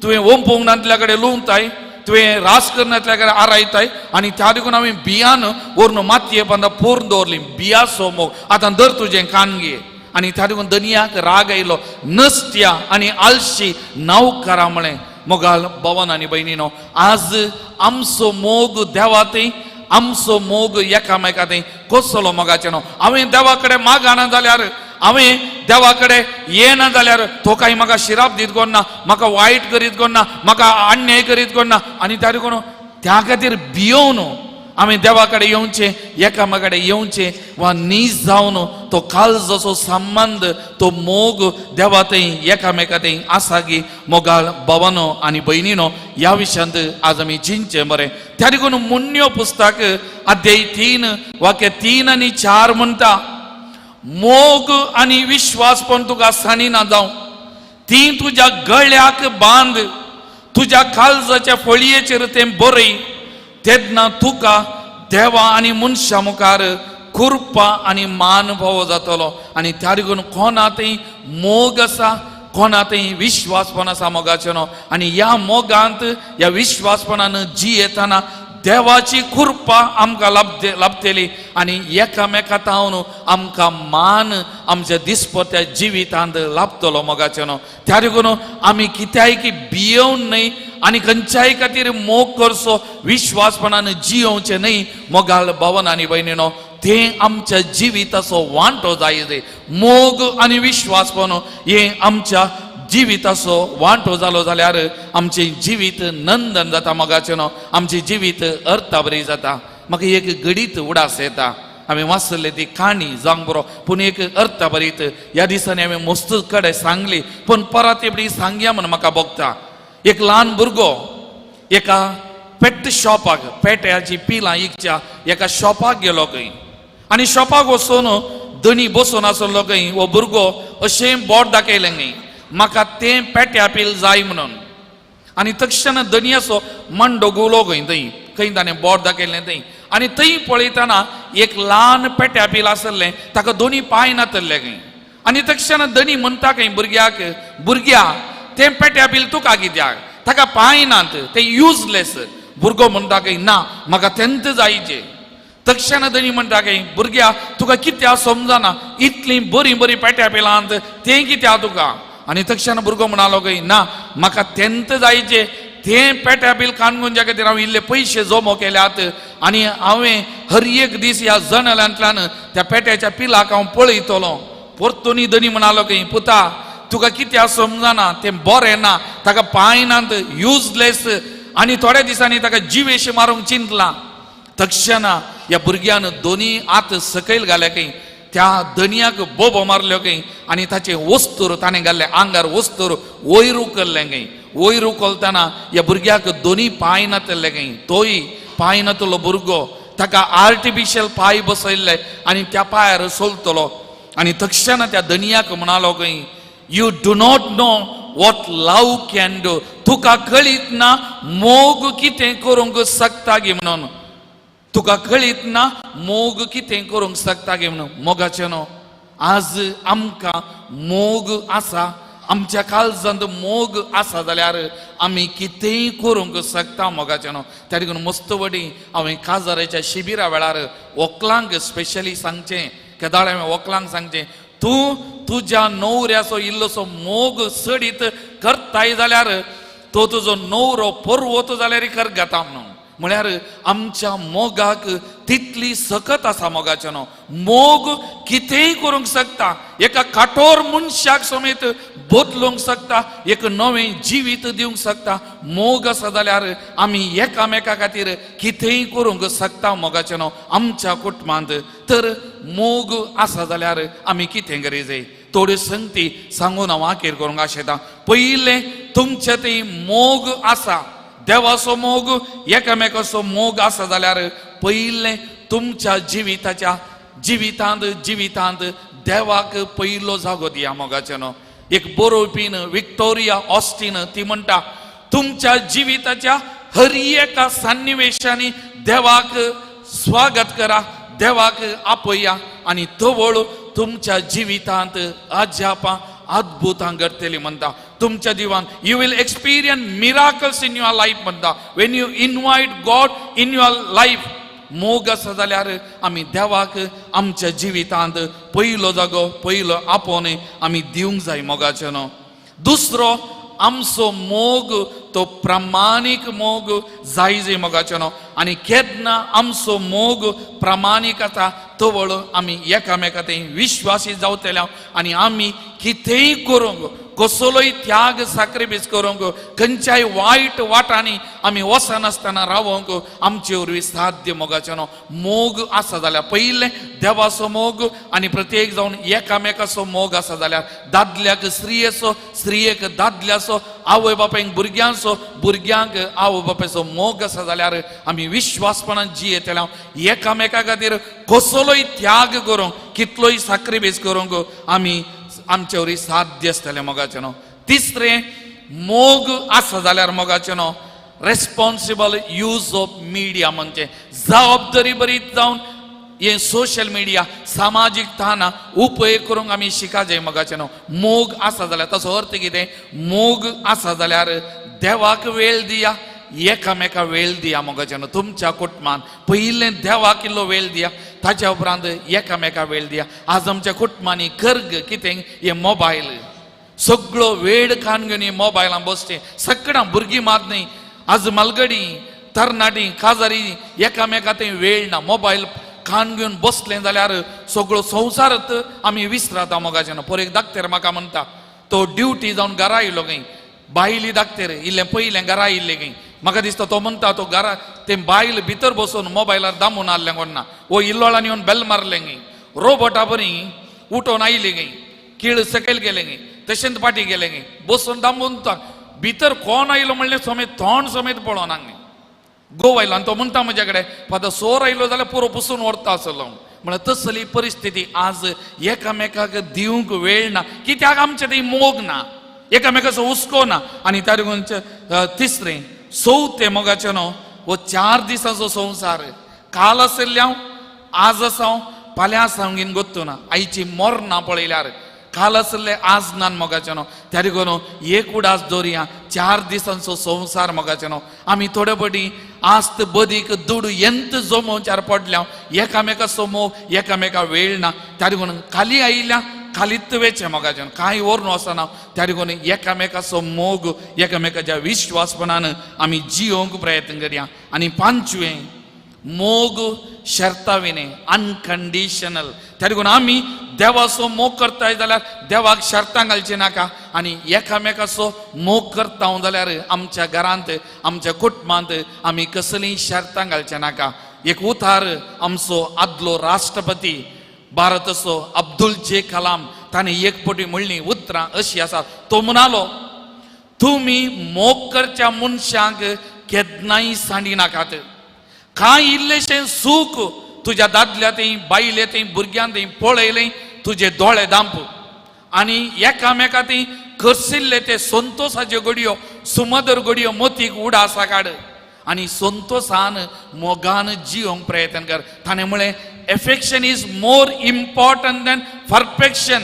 तुवें ओंपूंक नातल्या कडेन लुंवताय, तुवें रास करनातल्या आरायताय आनी त्या देखून हांवें बियान व्हरून मातये बांदा पोरून दवरली बियाचो मोग आतां दर तुजें कान घे. आनी त्या देखून दनयाक राग आयलो नसत्या आनी आलशी नावकारा म्हळें. मोगाल भवन आनी भयणीनो आज आमचो मोग देवा थंय आमचो मोग एकामेका थंय कसलो मोगाचें न्हू. हांवें देवा कडेन मागना जाल्यार हांवें देवा कडेन येना जाल्यार तो कांय म्हाका शिराप दीत कोण ना, म्हाका वायट करीत कोण ना, म्हाका अन्याय करीत कोण ना. आनी त्या देखून त्या खातीर भियोवन आमी देवा कडेन येवचें एकामेका कडेन येवचें वा नीज जावन तो काळजाचो संबंद तो मोग देवा थंय एकामेका थंय आसा की मोगाळ भावानो आनी भयणीनो ह्या विशयांत आज आमी चिंतचें बरें. त्या देखून मुन्यो पुस्तक अध्याय 3 वाक्य 3 आनी 4 म्हणटा मोग आनी विश्वास पण तुका साणिना जावं ती तुज्या गळ्याक बांद तुज्या काळजाच्या फळयेचेर तें बरय तेन्ना तुका देवा आनी मनशा मुखार कृपा आनी मान फावो जातलो. आनी त्या देखून कोणा थंय मोग आसा कोणा थंय विश्वासपण आसा मोगाचें न्हू. आनी ह्या मोगांत ह्या विश्वासपणान जियेतना देवाची कृपा आमकां लाभतली आनी एकामेका तावन आमकां मान आमच्या दिसपट्ट्या जिवितांत लाभतलो मोगाचें न्हू. त्या देखून आमी कित्याय की भियोवन न्हय आनी खंयच्याय खातीर मोग करचो विश्वासपणान जियोवचें न्हय मोगाल भावन आनी भयणीनो तें आमच्या जिविताचो वांटो जाय. मोग आनी विश्वासपण हें आमच्या जिविताचो वांटो जालो जाल्यार आमचें जिवीत नंदन जाता मोगाचें न्हू, आमचें जिवीत अर्थाबरी जाता. म्हाका एक घडीत उडास येता हांवें वाचल्ली ती काणी जावंक बरो पूण एक अर्थाभरीत ह्या दिसांनी हांवें मस्त कडेन सांगली पूण परत एपडी सांगया म्हूण म्हाका भोगता. एक ल्हान भुरगो एका पेट शॉपाक पेट्याची पिलां इकच्या एका शॉपाक गेलो खंय आनी शॉपाक वचून दणी बसून आसलो खंय हो भुरगो अशें बोट दाखयलें खंय म्हाका तें पेट्या पील जाय म्हणून. आनी तक्षण दणयाचो मांडो घुंवलो खंय थंय खंय ताणें बोट दाखयलें थंय आनी थंय पळयतना एक ल्हान पेट्या पील आसलें ताका दोनी पांय नातल्ले खंय. आनी तक्षण दणी म्हणटा खंय भुरग्याक भुरग्या तें पेट्या पील तुका कित्याक ताका पांय नात तें युजलेस. भुरगो म्हणटा खंय ना म्हाका तेंच जायचें. तक्षण दणी म्हणटा खंय भुरग्या तुका कित्याक समजना इतलीं बरीं बरीं पेट्या पिलांत तें कित्याक तुका. आनी तक्षण भुरगो म्हणालो खंय ना म्हाका तेंच जायचें तें पेट्या पील काणकोणच्या खातीर हांवें इल्ले पयशे जमो केल्यात आनी हांवें हर एक दीस ह्या जनेलांतल्यान त्या पेट्याच्या पिलाक हांव पळयतलो. परतून दणी म्हणालो खंय पुता तुका कित्याक समजना तें बरें ना ताका पांय नात युजलेस आनी थोड्या दिसांनी ताका जिवेशे मारूंक चिंतलां. तक्षणा ह्या भुरग्यान दोनी हात सकयल घाले खंय त्या दणयाक बोबो मारल्यो खंय आनी ताचें वस्तूर ताणें घाल्लें आंगार वस्तूर वयर उखल्लें खंय. वयर उखलतना ह्या भुरग्याक दोनी पांय नातल्ले खंय तोय पांय नातलो भुरगो ताका आर्टिफिशियल पांय बसयल्ले आनी त्या पांयार चलतलो. आनी तक्षणा त्या दणयाक म्हणालो खंय you do not know what love can do तुका कळीत ना मोग कितें करूंक शकता गी म्हणून तुका कळीत ना मोग कितें करूंक शकता गी म्हणून. मोगाचें न्हू आज आमकां मोग आसा आमच्या काळजांत मोग आसा जाल्यार आमी कितेंय करूंक शकता मोगाचें न्हू. त्या देखून मस्त वडी हांवें काजाराच्या शिबिरा वेळार व्हंकलांक स्पेशली सांगचें केदाळ हांवें व्हंकलांक सांगचें तूं तुज्या न्हवऱ्याचो इल्लोसो मोग चडीत करताय जाल्यार तो तुजो न्हवरो पर्वत जाल्यार करगता म्हणून. म्हळ्यार आमच्या मोगाक तितली सकत आसा मोगाचें न्हू. मोग कितेंय करूंक शकता एका काठोर मनशाक समेत बदलूंक शकता एक नवें जिवीत दिवंक शकता. मोग आसा जाल्यार आमी एकामेका खातीर कितेंय करूंक शकता मोगाचें न्हू आमच्या कुटुंबांत. तर मोग आसा जाल्यार आमी कितें करी जाय थोड्यो संगती सांगून हांव आखेर करूंक आशेता. पयलें तुमचे थंय मोग आसा देवाचो मोग एकामेकाचो मोग आसा जाल्यार पयलें तुमच्या जिविताच्या जिवितांत जिवितांत देवाक पयलो जागो दिया मोगाचें न्हू. एक बरोवपीन विक्टोरिया ऑस्टीन ती म्हणटा तुमच्या जिविताच्या हर एका सन्निवेशांनी देवाक स्वागत करा देवाक आपया आनी तवळ तुमच्या जिवितांत अजापां अद्भुतां घडटली म्हणटा तुमच्या जिवान. You will experience miracles in your life म्हणटा when you invite God in your life. मोग आसा जाल्यार आमी देवाक आमच्या जिवितांत पयलो जागो पयलो आपोवणे आमी दिवंक जाय मोगाचें न्हू. दुसरो आमचो मोग तो प्रामाणीक मोग जाय जाय मोगाचें न्हू. आनी केन्ना आमचो मोग प्रामाणीक आसा तवळ आमी एकामेका थंय विश्वासी जावतले आनी आमी कितेंय करूंक कसलोय त्याग साक्रिफीस करूंक खंयच्याय वायट वाटांनी आमी वचनासतना रावोंक आमचे वरवीं साध्य मोगाचें न्हू. मोग आसा जाल्यार पयलें देवाचो मोग आनी प्रत्येक जावन एकामेकाचो मोग आसा जाल्यार दादल्याक स्त्रियेचो, स्त्रियेक दादल्याचो, आवय बापायक भुरग्यांचो, भुरग्यांक आवय बापायचो मोग आसा जाल्यार आमी विश्वासपणान जियेतले. एकामेका खातीर कसलोय त्याग करूंक कितलोय साक्रिफीस करूंक आमी आमचे वरवीं साध्य आसतलें मोगाचें न्हू. तिसरें मोग आसा जाल्यार मोगाचें न्हू रेस्पॉन्सिबल यूज ऑफ मिडिया म्हणजे जबाबदारी बरी जावन हे सोशल मिडिया सामाजीक ताना उपयोग करूंक आमी शिका जाय मोगाचें न्हू. मोग आसा जाल्यार ताचो अर्थ कितें? मोग आसा जाल्यार देवाक वेळ दिया, एकामेका वेळ दिया मोगाचें न्हू. तुमच्या कुटुंबान पयलें देवाक इल्लो वेळ दिया, ताच्या उपरांत एकामेका वेळ दिया. आज आमच्या कुटुंबांनी कर्ग कितें हे मोबायल सगळो वेळ खान घेवन मोबायलान बसचें. सगळ्यां भुरगीं मात न्हय, आज मालगडी तरणाटी काजारी एकामेका थंय वेळ ना. मोबायल खान घेवन बसलें जाल्यार सगळो संवसारच आमी विसरता मोगाचें न्हू. पोर एक दाक्तेर म्हाका म्हणटा तो ड्युटी जावन घरा आयलो खंय, बायली दाक्तेर इल्लें पयलें घरा आयिल्लें खंय. म्हाका दिसता तो म्हणटा तो घरा तें बायल भितर बसून मोबायलार दामून आहलें कोण ना, वो इल्लोळान येवन बेल मारलें खंय, रोबोटा बरी उठोवन आयली खंय, किळ सकयल गेलें खंय, तशेंच फाटीं गेलें खंय, बसून दामून भितर कोण आयलो म्हणलें समेत तोंड समेत पळोवना खंय. गोव आयलो आनी तो म्हणटा म्हज्या कडेन फादर सोर आयलो जाल्यार पुरो पुसून व्हरता आसलो. म्हळ्यार तसली परिस्थिती आज एकामेकाक दिवंक वेळ ना, कित्याक आमचें थंय मोग ना, एकामेकाचो हुस्को ना. आनी त्या देखून तिसरें चवथें मोगाचें न्हू हो 4 दिसांचो संवसार. काल आशिल्लें हांव, आज आसा हांव, फाल्यां आसा हांव घेवन गोत्तू ना. आयची मरणां पळयल्यार काल आशिल्लें आज ना मोगाचें न्हू. त्या देखून एक उडास दवरया, 4 दिसांचो संवसार मोगाचें न्हू. आमी थोडे फावटी आस्त बदीक दुडू एंत जमोवच्यार पडल्या, एकामेकाचो मोग एकामेका वेळ ना. त्या देखून खाली आयिल्ल्या खालीत वेचें मोगाचें न्हू, कांय व्हरून वचना. त्या देखून एकामेकाचो मोग एकामेकाच्या विश्वासपणान आमी जियोवंक प्रयत्न करया. आनी पांचवें मोग शर्ता विणे अनकंडिशनल. त्या देखून आमी देवाचो मोग करताय जाल्यार देवाक शर्तां घालची नाका, आनी एकामेकाचो मोग करता जाल्यार आमच्या घरांत आमच्या कुटुंबांत आमी कसलीय शर्तां घालचे नाका. एक उतार आमचो आदलो राष्ट्रपती भारताचो अब्दुल जे कलाम ताणें एक पटी म्हणली उतरां अशी आसा. तो म्हणालो तुमी मोग करच्या मनशांक केन्नाय सांडी नाकात. कांय इल्लेशें सूख तुज्या दादल्या थंय बायले थंय भुरग्यां थंय पळयलें तुजे दोळे दांप आनी एकामेका थंय करसिल्ले ते संतोसाच्यो घडयो सुमदर घडयो मोतीक उडासा काड आनी संतोसान मोगान जियोंक प्रयत्न कर. ताणें म्हळें affection is more important than perfection.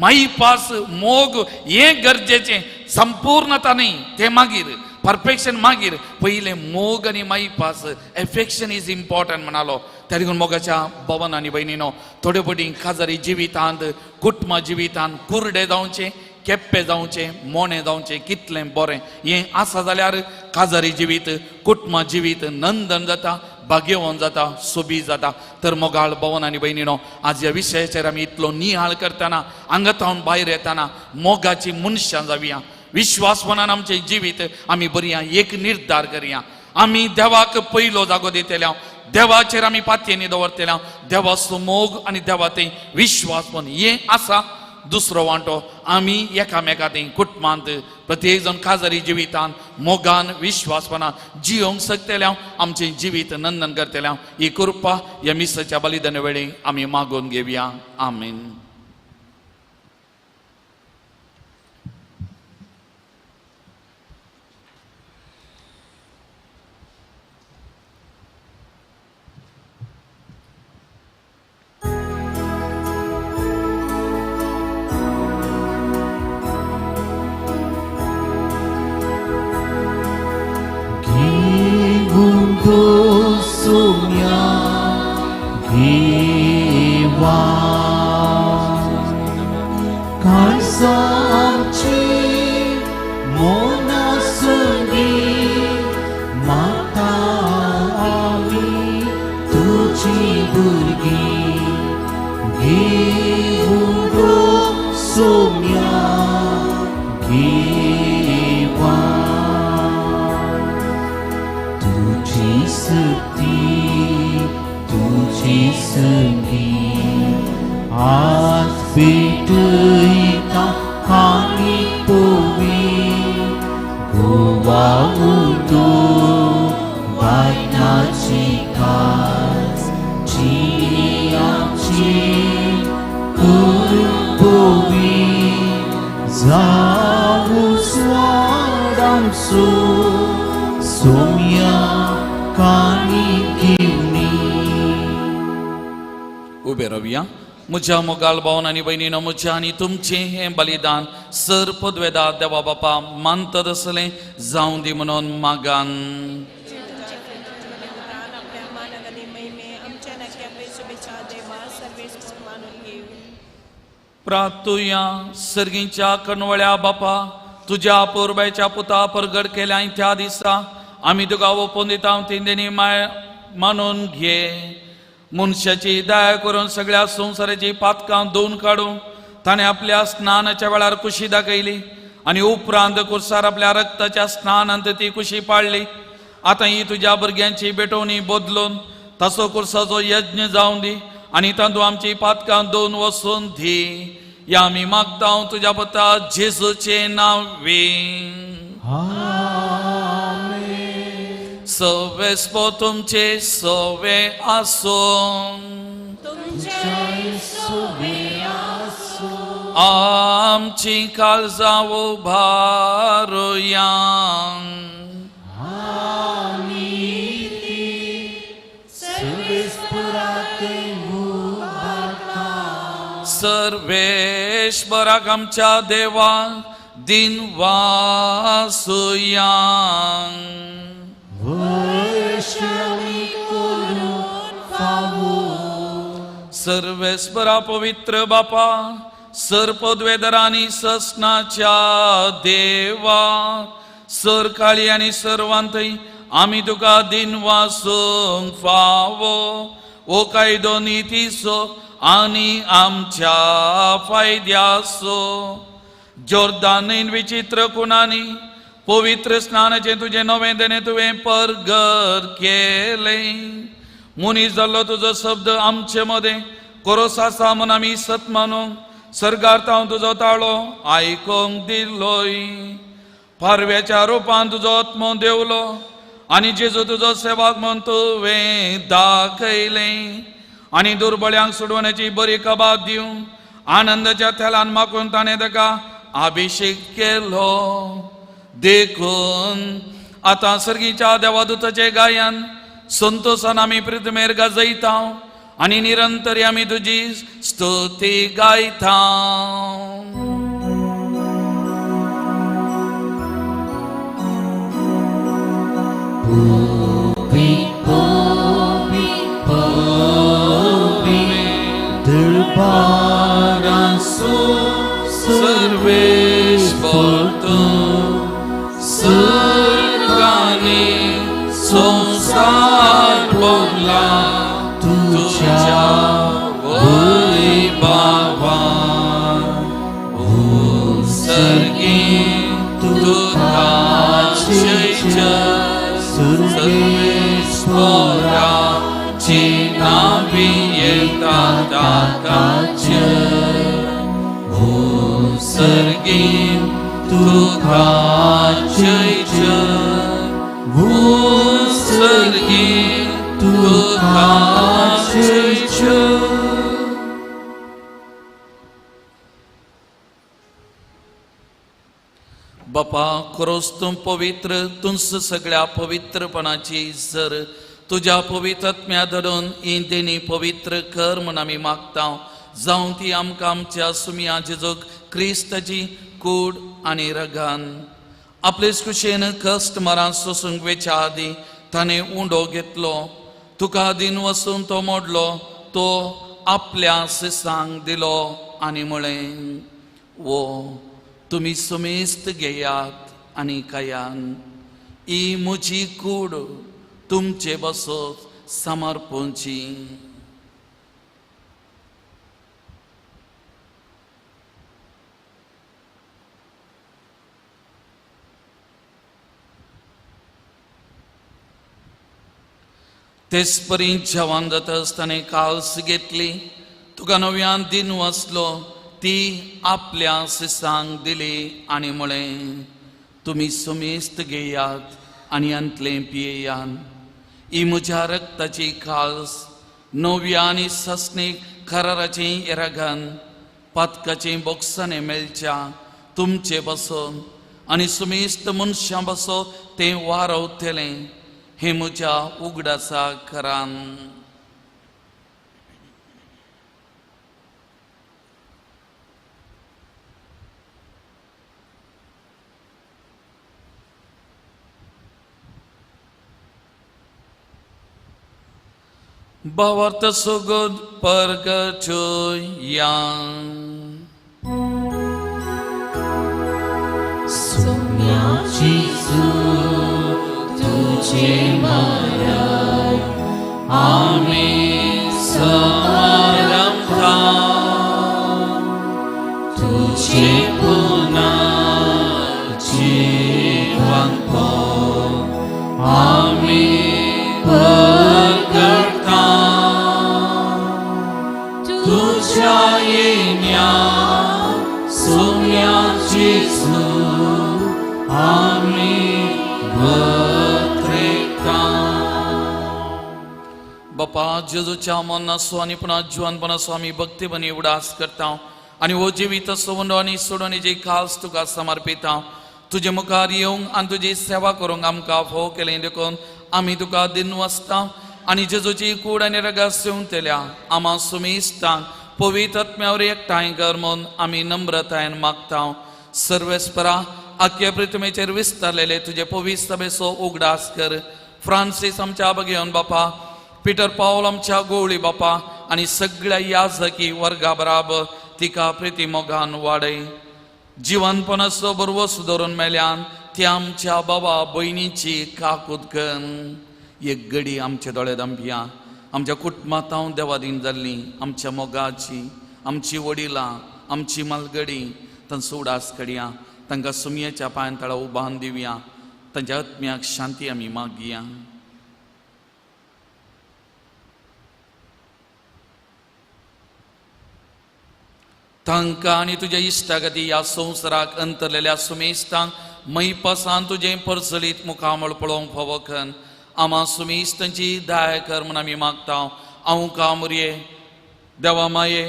मायपास मोग हें गरजेचें, संपूर्णता न्ही तें मागीर, परफेक्शन मागीर, पयलें मोग आनी मायपास एफेक्शन is important म्हणालो. त्या देखून मोगाच्या भवन आनी भयणीनो थोडे फावटी काजारी जिवितांत कुटुंबा जिवितांत कुर्डे जावचें, केप्पे जावचें, मोणें जावचें कितलें बरें हें आसा जाल्यार काजारी जिवीत कुटुंबा जिवीत नंदन जाता, भाग्यवन जाता, सोबीत जाता. तर मोगाळ भवन आनी भयणीनो आज ह्या विशयाचेर आमी इतलो निहाळ करतना आंगातावन भायर येतना मोगाची मनशां जावया, विश्वासपणान आमचें जिवीत आमी बरया, एक निर्धार करया. आमी देवाक पयलो जागो दितले, देवाचेर आमी पातयेनी दवरतले, देवाचो मोग आनी देवा थंय विश्वासपण हें आसा. दुसरो वांटो आमी एकामेका थंय कुटुंबांत प्रत्येक जण काजारी जिवितान मोगान विश्वासपणान जियोंक शकतले, आमचें जिवीत नंदन करतले. ही कृपा ह्या मिसाच्या बलिदाना वेळी आमी मागून घेवया. आमीन. आमची मोना संगी मागता आमी तुजी भुरगीं घेवडो सोम्या घेवा तुजी शक्ती तुजी संगी आज भेटयता आनी पोवी गोवा उतो वायनाची कास जी आमची पोवी जावं स्वाद आमचो सोम्या काणी घेवनी. उबे रावया. म्हज्या मोगाल भावन आनी भयणीनो, म्हज्या आनी तुमचें हें बलिदान सर पदवेदा देवा बापा मानतात आसलें जावं दी म्हणून मागान. आपल्या मानक आनी महिमे आमच्या नाक्या शुभेच्छा देवा सर्वेस्पर मानून घेऊ. प्रातुया. सर्गीच्या कणवळ्या बापा, तुज्या पोरबायच्या पुता परगड केल्या त्या दिसा आमी तुका ओपून दिता ती माय मानून घे. मनशाची दया करून सगळ्या संवसाराची पातकां धुवन काडून ताणें आपल्या स्नानाच्या वेळार कुशी दाखयली आनी उपरांत कुर्सार आपल्या रक्ताच्या स्नानांत ती कुशी पाडली. आतां ही तुज्या भुरग्यांची भेटवणी बदलून तसो कुर्साचो यज्ञ जावन दी आनी तातूंत आमची पातकां धुवन वसून दी. या आमी मागता तुज्या पुता जेजूचें नांवे. सवेस्पो तुमचे सवे आसूं. आमची काळजां उबारुया. सर्वेश्वराक आमच्या देवा दिन वासुया. सर्वेस्परा पवित्र बापा, सर पदवेदरांनी ससनाच्या देवा, सर काळी आनी सर्वांतय आमी तुका दिन वासूंक फावो. ओ कायदो नितीचो आनी आमच्या फायद्याचो जोर्दान विचित्र कुणांनी पवित्र स्नानाचें तुजें नवें देणें तुवें परगट केलें. मनीस जाल्लो तुजो शब्द आमचे मदें कोरोस आसा म्हूण आमी सत मानूंक सर्गार हांव तुजो ताळो आयकूंक दिलोय. पारव्याच्या रुपान तुजो आत्मो देवलो आनी जेजू तुजो सेवाक म्हूण तुवें दाखयलें आनी दुर्बळ्यांक सोडवण्याची बरी कबात दिवन आनंदाच्या तेलान माकून ताणें ताका अभिशेक केलो. देखून आतां सर्गीच्या देवादूताचे गायन संतोषान आमी प्रितमेर गाजयता आनी निरंतर आमी तुजी स्तुती गायता. सर्वेश्वर तूं सर्गांनी संवसार भोगला तुज्या वैभवान. ओ सर्गी तुका जय जय सर्वेश्वराची नावी येता ताका जय. ओ सर्गी तुका जय जय. ओ सर्गी तुका जय जय. बापा खरोच तूं पवित्र, तूंच सगळ्या पवित्रपणाची जर तुज्या पवित्र आत्म्या धरून ही देणी पवित्र कर म्हूण आमी मागता. जावं ती आमकां आमच्या सुमया जेजूक क्रिस्ताची कूड आनी रगान आपलेच कुशेन कश्ट मरान सोसूंक वेच्या आदीं ताणें उंडो घेतलो, तुका दिन वसून तो मोडलो, तो आपल्या सिसांक दिलो आनी म्हळें, वो तुमी समेस्त घेयात आनी खायान. ही म्हजी कूड तुमचे बसत समर्पणची. तेच परी जेवण जाता आसतना काल्स घेतली, तुका नव्यान दिन वसलो, ती आपल्या शिसांक दिली आनी म्हळें, तुमी समेस्त घेयात आनी अंतलें पियेयात. ही म्हज्या रक्ताची काल्स, नव्या आनी ससनीक कराराचें येरागन, पातकाचें बोक्साणें मेळच्या तुमचे बसून आनी समेस्त मनशां बसो तें वारवतलें. हें म्हज्या उगडासा करान. भावार्थ सुगोद परगटया. सुम्या जेजू तुझे मरण आमी समरंता, तुझे पुनर्जीवन आमी परगटता. तुझ्या येण्या सुम्या जेजू आमी वत्रेता. बापा जेजूच्या मनासो आनी पुन्हा जिवनपणाचो आमी भक्तीपणी उडास करता आनी हो जिवीत सोडून आनी सोडून खास तुका समर्पिता. तुजे मुखार येवंक आनी तुजी सेवा करूंक आमकां फोव केलें देखून आमी तुका दिन वसता आनी जेजूची कूड आनी रगास सेवतल्या आमा सुमिस्तांक पवित्र आत्म्यावर एकठांय कर म्हूण आमी नम्रतायेन मागता. सर्वेस्परा आख्या पृथ्वीचेर विस्तारलेले तुजे पवित्र सभेचो उगडास कर. फ्रांसीस आमच्या बगेवन बापा, पिटर पावल आमच्या गोवळी बापा आनी सगळ्या याजकी वर्गा बराबर तिका प्रिती मोगान वाडय. जिवनपणाचो बरवस धरून मेल्यान ती आमच्या बाबा भयणीची काकूत कर. एक गडी आमचे दोळे दांपया. आमच्या कुटुंबांत हांव देवादीन जाल्ली आमच्या मोगाची, आमची वडिलां, आमची मालगडी तांचो उडास कडया. तांकां सुमयेच्या पांयां तळा उबान दिवया. तांच्या आत्म्याक शांती आमी मागया. तांकां आनी तुज्या इश्टागती ह्या संवसाराक अंतरलेल्या सुमेस्तांक मैपासान तुजें परजळीत मुखामळ पळोवंक फावो कन. आमा सुमेस्तांची दया कर म्हूण आमी मागता. हांव कामुरये देवा माये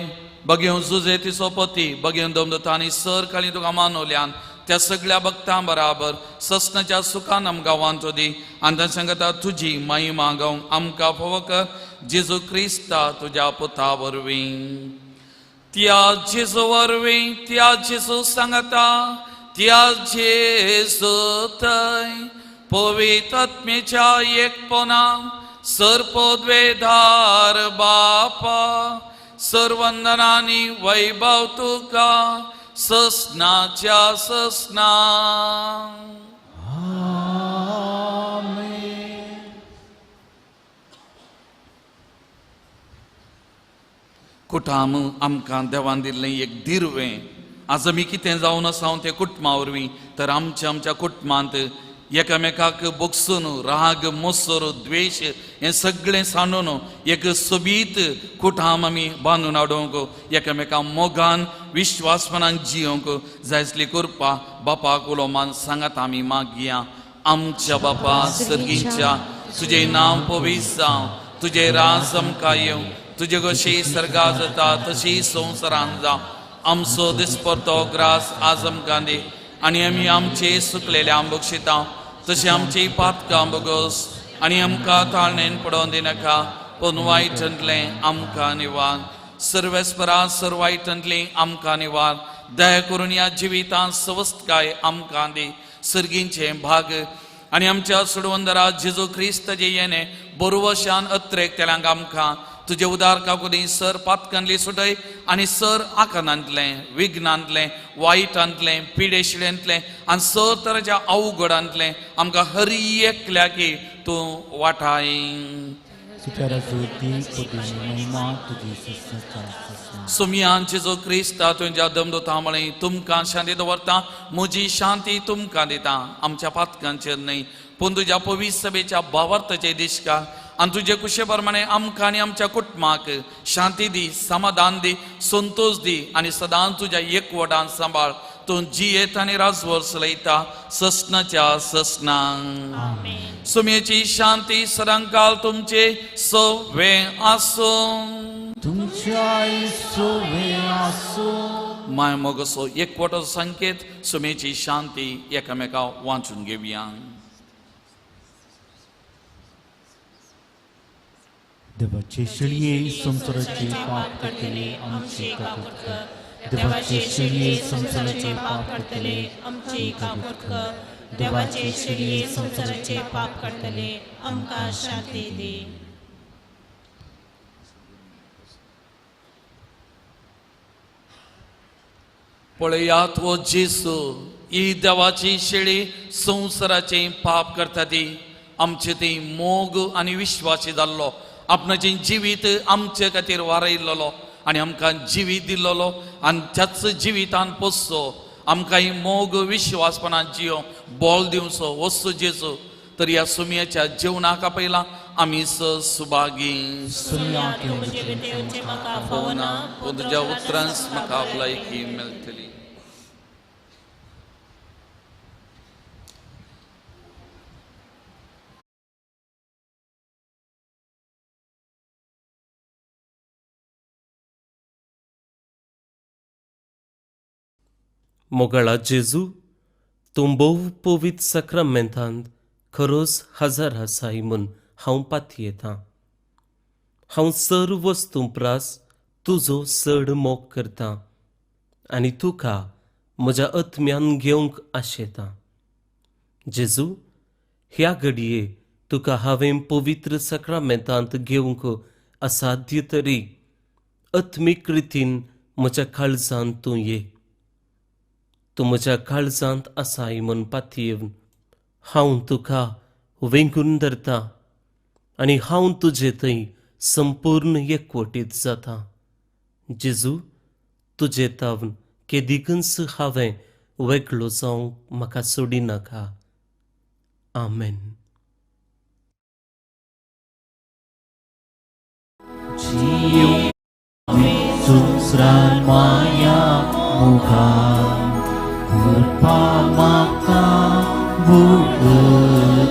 बगेवन जुजे तिचो पती बगेवन दमदता आनी सर काळी तुका मानवल्यान त्या सगळ्या भक्तां बराबर ससनाच्या सुखान आमकां वांटो दी आनी तांच्या सांगता तुजी महिमा गावंक आमकां फावो कर. जेजू क्रिस्ता तुज्या पुता वरवीं. त्या जेजू वरवीं, त्या जेजू सांगता, त्या जेजू थंय पवित्र आत्म्याच्या एकपणा सर्पद्वेधार बापा सर्वंदनानी वैभव तुका ससनाच्या ससना. कुटाम आमकां देवान दिल्लें एक दिरवें. आज आमी कितें जावन आसा तें कुटुंबा वरवीं, तर आमच्या आमच्या कुटुंबांत एकामेकाक बोगसून राग मोसर द्वेश हें सगळें सांडून एक सोबीत कुटाम आमी बांदून हाडूंक, एकामेका मोगान विश्वासपणान जियोंक जाय आसली कृपा बापाक उलो मान सांगात आमी मागया. आमच्या बापा सर्गीच्या, तुजें नांव पवित्र जावं, तुजें राज आमकां येवं, तुजे कशी सर्गा जाता तशी संवसारान जावं. आमचो दिसपडतो ग्रास आज आमकां दी आनी आमी आमचे सुकलेले आंबोक्षिता तशें आमची पातकां बोगस आनी आमकां ताळणेन पडोवन दिनाका, पूण वायटांतलें आमकां निवार. सर्वेस्परा सर वायटांतलें आमकां निवार. दया करून ह्या जिवितांत सवस्तकाय आमकां दी. सर्गींचें भाग आनी आमच्या सोडवंदरा जेजू क्रिस्ताचे येणे बरोवशान अत्रेक तेल्यांक आमकां तुजे उदार काकुदी सर पातकांतली सुटय आनी सर आकानांतलें विघ्नांतलें वायटांतलें पिडेशिळेंतलें आनी सर तराच्या अवघडांतलें आमकां हरी एकल्याकी तूं वाटाय. सुमयान जेजू क्रिस्ता तुमच्या दमदोता म्हळें तुमकां शांती दवरता, म्हजी शांती तुमकां दिता. आमच्या पातकांचेर न्हय पूण तुज्या पवित्र सभेच्या भावार्थाचे दिश्कार आनी तुजे कुशे प्रमाणे आमकां आनी आमच्या कुटुंबाक शांती दी, समाधान दी, संतोश दी आनी सदांच तुज्या एकवटान सांबाळ. तूं जियेत आनी राजवर्स चलयता ससनाच्या ससनां. सुमयेची शांती सदांकाल तुमचे सवे आसूं. तुमच्या सोवे आसूं. माय मोगसो एकवटाचो संकेत सुमेची शांती एकामेका वाचून घेवया. देवाचे शिळये संवसाराचे पाप करतले आमचे काकूत कर. देवाचे शिळये संवसाराचे पाप करतले आमची काकूत कर. देवाचे शिळये संवसाराचे पाप करतले आमकां शांती दी. पळयात हो जेसू, ही देवाची शेळी संवसाराचे पाप करता ती आमचे ती मोग आनी विश्वासी जाल्लो, आपणाचें जिवीत आमचे खातीर वारयल्लो आनी आमकां जिवीत दिल्लो आनी त्याच जिवितान पोसचो. आमकां ही मोग विश्वासपणान जियो बोल दिवचो वस्तू जेजू. तर ह्या सुमयाच्या जेवणाक आपयला आमी सुभागी. फावना पूण तुज्या उतरांच म्हाका भलायकी मेळटली. मोगाळा जेजू, तूं भोव पवित्र साक्रामेंतांत खरोच हजर आसाय म्हूण हांव पातयेतां. हांव सर वस्तूं प्रास तुजो चड मोग करतां आनी तुका म्हज्या आत्म्यान घेवंक आशेतां. जेजू, ह्या घडये तुका हांवें पवित्र साक्रामेंतांत घेवंक असाध्य तरी आत्मीक रितीन म्हज्या काळजांत तूं ये. तूं म्हज्या काळजांत आसाय म्हूण पातयेवन हांव तुका वेंगून धरता आनी हांव तुजे थंय संपूर्ण एकवटीत जाता. जेजू, तुजे तावन केदिकूच हांवें वेगळो जावंक म्हाका सोडिनाका. आमेन. संवसार माया मुखार कृपा मागता बुद्धिका.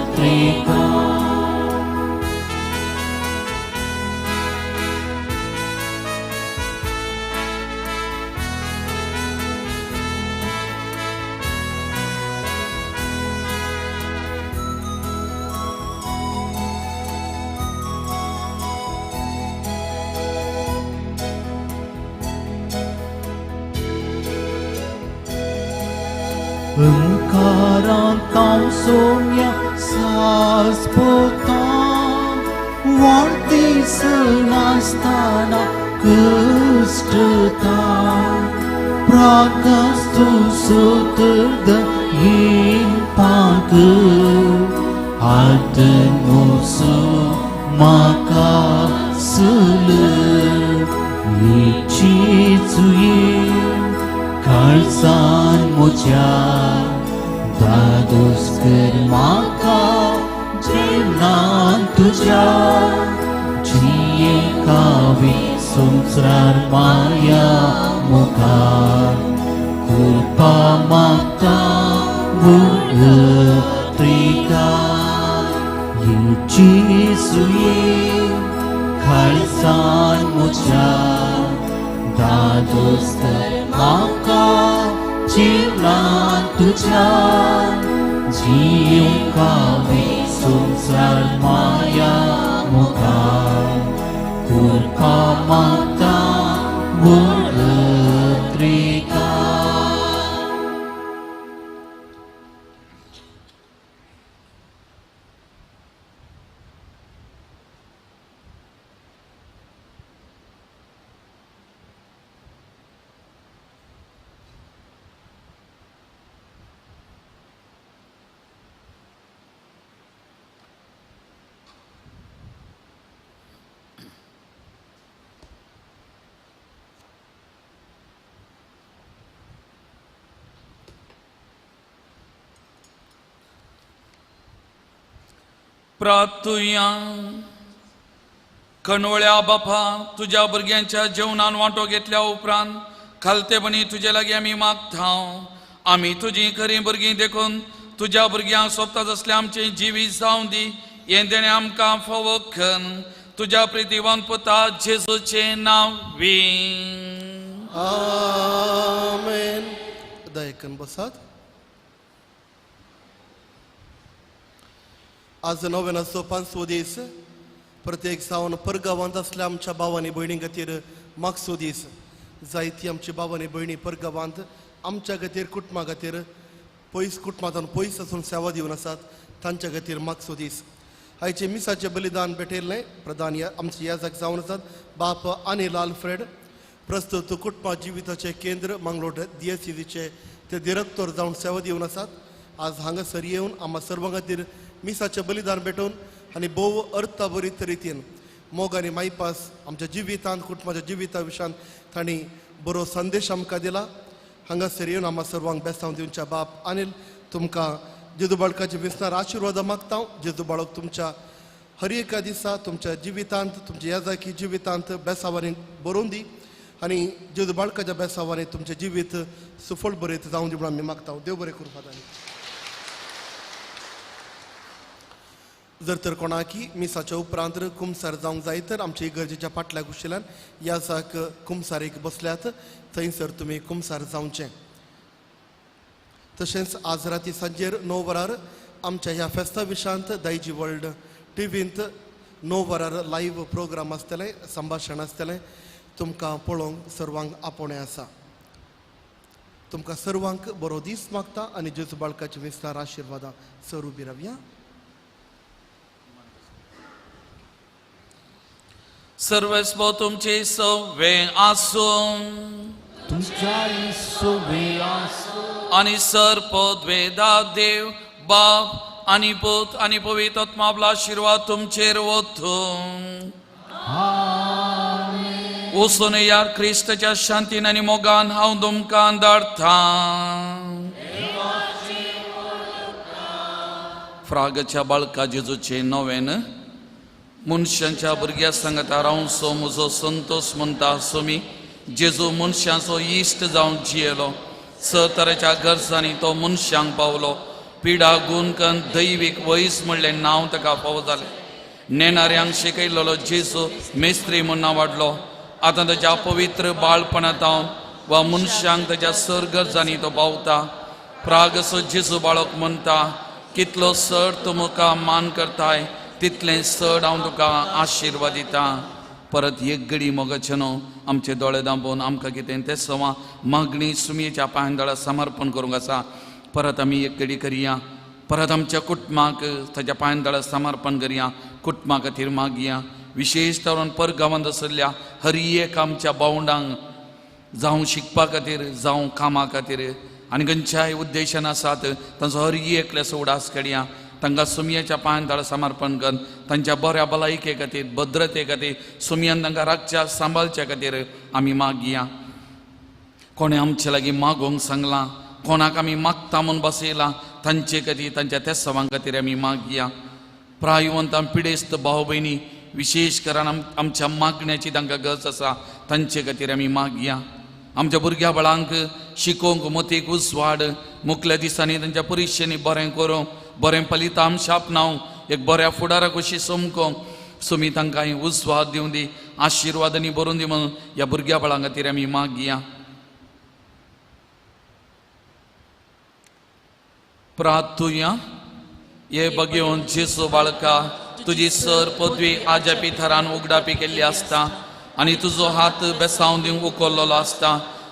अंकारांत सोम्या सासपोता वाडदीस नासतना कश्टता प्राकास्तु सुतर्द येपाक आत्मोसो म्हाका सल येची काळजान म्हज्या दादोस कर म्हाका जेवणान तुज्या जिये कावी संवसार माया मुखार कृपा मागता बुद्धिका. येची सुये काळजान म्हज्या दादोस कर म्हाका जेवणान तुज्या जिवंक संवसार माया मुखार कृपा मागता बुद्धिका. प्रार्थुया. कणवळ्या बापा, तुज्या भुरग्यांच्या जेवणान वांटो घेतल्या उपरांत खालतेपणी तुजे लागीं आमी मागता. आमी तुजी खरीं भुरगीं देखून तुज्या भुरग्यांक सोबता तसलें आमचें जिवीत जावं दी. हें देणें आमकां फावो कर तुज्या प्रितीवान पुता जेजूचें नांव वी. आमेन. दयकन बसात. आज नव्यानाचो पांचवो दीस. प्रत्येक जावन परगांवांत आसल्या आमच्या भावांनी भयणी खातीर मागचो दीस. जायती आमची भावांनी भयणी परगांवांत आमच्या खातीर कुटुंबा खातीर पयस कुटुंबांतून पयस आसून सेवा दिवन आसात, तांच्या खातीर मागचो दीस. आयचे मिसाचें बलिदान भेटयल्लें प्रधान आमचे याजक जावन आसात बाप अनिल आल्फ्रेड. प्रस्तुत कुटुंबा जिविताचें केंद्र मंगलोर डीएससीचे ते दिरक्तोर जावन सेवा दिवन आसात. आज हांगासर येवन आमकां सर्वां खातीर मिसाचें बलिदान भेटोवन आनी भोव अर्थभरीत रितीन मोग आनी मायपास आमच्या जिवितांत कुटुंबाच्या जिविता विशयान तांणी बरो संदेश आमकां दिला. हांगासर येवन आमकां सर्वांक बेसांव दिवच्या बाप अनिल तुमकां जेजू बाळकाचे विसनार आशिर्वाद मागता. जेजू बाळक तुमच्या हर एका दिसा तुमच्या जिवितांत तुमच्या याजाकी जिवितांत बेसावांनी बरोवन दी आनी जेजू बाळकाच्या बेसावांनी तुमचें जिवीत सुफळ बरें जावं दी म्हणून आमी मागता. देव बरें करूं फादर. जर तर कोणाकी मिसाच्या उपरांत कुमसार जावंक जाय तर आमच्या इगर्जेच्या फाटल्या कुशिल्यान याजाक कुमसारीक बसल्यात, थंयसर तुमी कुमसार जावचें. तशेंच आज राती सांजेर 9 वरार आमच्या ह्या फेस्ता विशांत दायजी वर्ल्ड टिवींत 9 वरार लायव्ह प्रोग्राम आसतलें, संभाशण आसतलें. तुमकां पळोवंक सर्वांक आपोवणें आसा. तुमकां सर्वांक बरो दीस मागता आनी जेजू बाळकाचे विस्तार आशिर्वादां सर उबी रावया. सर्वस्व तुमचे सवे आसूं तुमच्या सवे आसूं. आनी सर पदवेदा देव बाप आनी पूत आनी पवित्र आत्मा आपलो आशिर्वाद तुमचेर वतूं. वचून या क्रिस्ताच्या शांतीन आनी मोगान हांव तुमकां धाडटा. फ्रागच्या बाळका जेजूचें नवेन मनशांच्या भुरग्या सांगता रावचो म्हजो संतोष म्हणटा सोमी. जेजू मनशांचो इश्ट जावन जियेलो. स तरेच्या गरजांनी तो मनशांक पावलो. पिडा गुणकन दैवीक वयस म्हणलें नांव ताका फावो जालें. नेणाऱ्यांक शिकयलेलो जेजू मेस्त्री म्हूण नांव वाडलो. आतां ताच्या पवित्र बाळपणांत वा मनशांक ताच्या सर गरजांनी तो पावता. प्रागसो जेजू बाळक म्हणटा कितलो सर तूं म्हाका मान करताय तितलें चड हांव तुका आशिर्वाद दिता. परत एक घडी मोगाचें न्हू आमचे दोळे दांपोवन आमकां कितें तें सवा मागणी सुमयेच्या पांयदळा समर्पण करूंक आसा. परत आमी एक घडी करया. परत आमच्या कुटुंबाक ताच्या पांयदळा समर्पण करया. कुटुंबा खातीर मागया. विशेश तरून परगांवांत आशिल्ल्या हर एक आमच्या भावंडांक जावं शिकपा खातीर जावं कामा खातीर आनी खंयच्याय उद्देशान आसात तांचो हर एकल्याचो उडास काडया. तांकां सुमयेच्या पांयदळा समर्पण कर. तांच्या बऱ्या भलायके खातीर भद्रते खातीर सुमयान तांकां राखच्या सांबाळच्या खातीर आमी मागया. कोणें आमचे लागीं मागोवंक सांगलां, कोणाक आमी मागता म्हूण बसयलां तांचे खातीर तांच्या तेसावां खातीर आमी मागया. प्रायवंत पिडेस्त भाव भयणी विशेश करून आमच्या मागण्याची तांकां गरज आसा तांचे खातीर आमी मागया. आमच्या भुरग्या बाळांक शिकोवंक मतीक उजवाड मुखल्या दिसांनी तांच्या परिक्षेनी बरें करूंक बरें फलितांश आपणावंक एक बऱ्या फुडाराक कशी समकोंक सुमी तांकां उजवाड दिवं दी, आशिर्वादांनी भरून दी म्हणून ह्या भुरग्या बाळां खातीर आमी मागया. प्रार्थुया. हे बघेवन जेजू बाळका तुजी सर पदवी आजापी थरान उगडापी केल्ली आसता आनी तुजो हात बेसांव दिवंक उखल्लेलो आसता.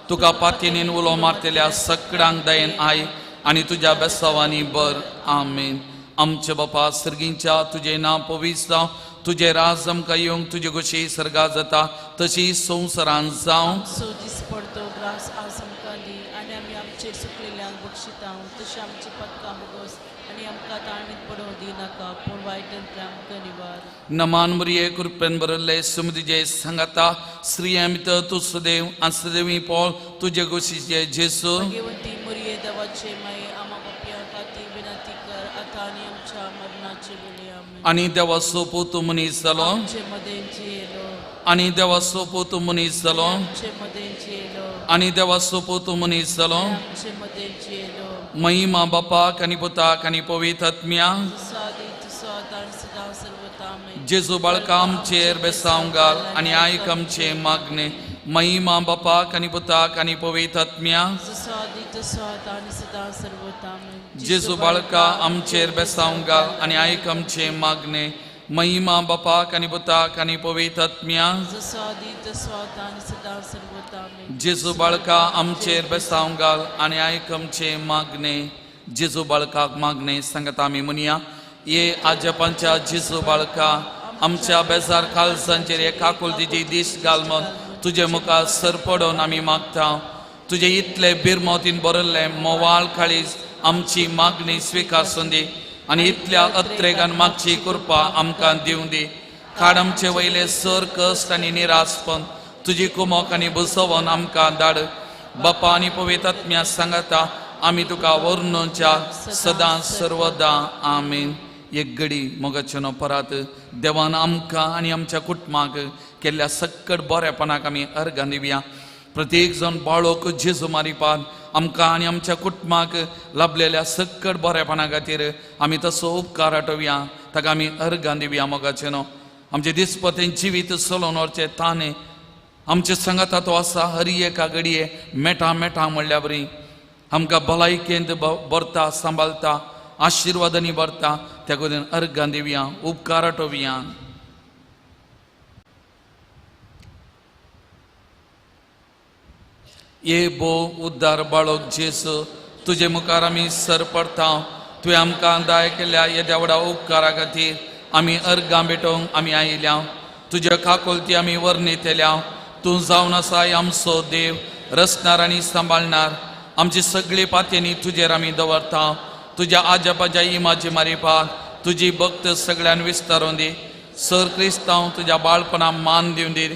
तुका पातयेन उलो मारतल्या सगळ्यांक दयेन I आनी तुज्या बेसावांनी बर. आमेन. आमचे बापा सर्गींच्या तुजें नांव पवित्र जावं, तुजें राज आमकां येवंक, तुजी गोशी सर्गा जाता तशी संवसारान जावं. सो दीस पडतो ग्रास आज आमकां दी आनी आमी आमचेर सुकलेल्यांक बक्षिता तशें आमची पदकां बोगस आनी आमकां ताळणीत पडोवं दिनाका पूण वायटांतल्यान आमकां निवार. नमान मुरये कृपेन बरयल्ले सुमतिजे सांगाता स्त्रियां भितर तूं सदैव आनी सदैव पोळ तुजे गोशीचे जेजू. भगवंती मुरये देवाचे माये आमा पापयां खातीर विनंती कर आतां आनी आमच्या मरणाचे वेळी आमेन. आनी देवाचो पूत मनीस जालो आमचे मदें जियेलो आनी देवाचो पूत मनीस जालो आमचे मदें जियेलो आनी देवाचो पूत मनीस जालो आमचे मदें जियेलो. महिमा बापाक आनी पुताक आनी पवित्र आत्म्याक जसो आदी तसो आतां आनी सदां सर्वदा आमेन. जेजू बाळका आमचेर बेसांव घाल आनी आयक आमचें मागणें. महिमा बापाक आनी पुताक आनी पवित्र आत्म्याक जसो आदी तसो आतां आनी सदां सर्वदा आमेन. जेजू बाळका आमचेर बेसांव घाल आनी आयक आमचें मागणें. महिमा बापाक आनी पुताक आनी पवित्र आत्म्याक जसो आदी तसो आतां आनी सदां सर्वदा आमेन. जेजू बाळका आमचेर बेसांव घाल आनी आयक आमचें मागणें. जेजू बाळकाक मागणें सांगता आमी म्हणया. ये आजपांच्या जेजू बाळका आमच्या बेजार काळजांचेर एका काकुळटीची दीस घाल म्हूण तुजे मुखार सरपडोवन आमी मागता. तुजे इतले बिरमोतीन भरिल्लें मोवाळ काळीज आमची मागणी स्विकासून दी आनी इतल्या अत्रेगान मागची कृपा आमकां दिवं दी. काड आमचे वयले सर कश्ट आनी निरासपण तुजी कुमोक आनी बुसोवन आमकां धाड. बापा आनी पवित्र आत्म्या सांगता आमी तुका वर्णूच्या सदां सर्वदा आमेन. एक घडी मोगाचें न्हू परात देवान आमकां आनी आमच्या कुटुंबाक केल्ल्या सक्कट बरेपणाक आमी अर्गां दिवया. प्रत्येक जाण बाळोक जेजू मारिपाद आमकां आनी आमच्या कुटुंबाक लाभलेल्या सक्कट बरेपणा खातीर आमी तसो उपकार आठोवया. ताका आमी अर्गां दिवया. मोगाचें न्हू आमचें दिसपतें जिवीत चलोवन व्हरचें ताणें आमचे सांगाता तो आसा हर एका घडये मेटा मेटा म्हणल्या बरी आमकां भलायकेंत भरता सांबाळता आशिर्वादांनी भरता. त्या कडेन अर्गां दिवया, उपकार आठोवया. ये भो उद्दार बाळक जेजू तुजे मुखार आमी सर पडता. तुवें आमकां दाय केल्ल्या येद्या व्हडा उपकारा खातीर आमी अर्गां भेटोवंक आमी आयल्या. तुज्या काकुळटी आमी वर्णितल्या. तूं जावन आसाय आमचो देव, रचणार आनी सांबाळणार. आमची सगळी पातयेनी तुजेर आमी दवरता. तुज्या आजपाच्या इमाजी मारिपाक तुजी भक्त सगळ्यान विस्तारून दी. सर क्रिस्तांव तुज्या बाळपणा मान दिवन दी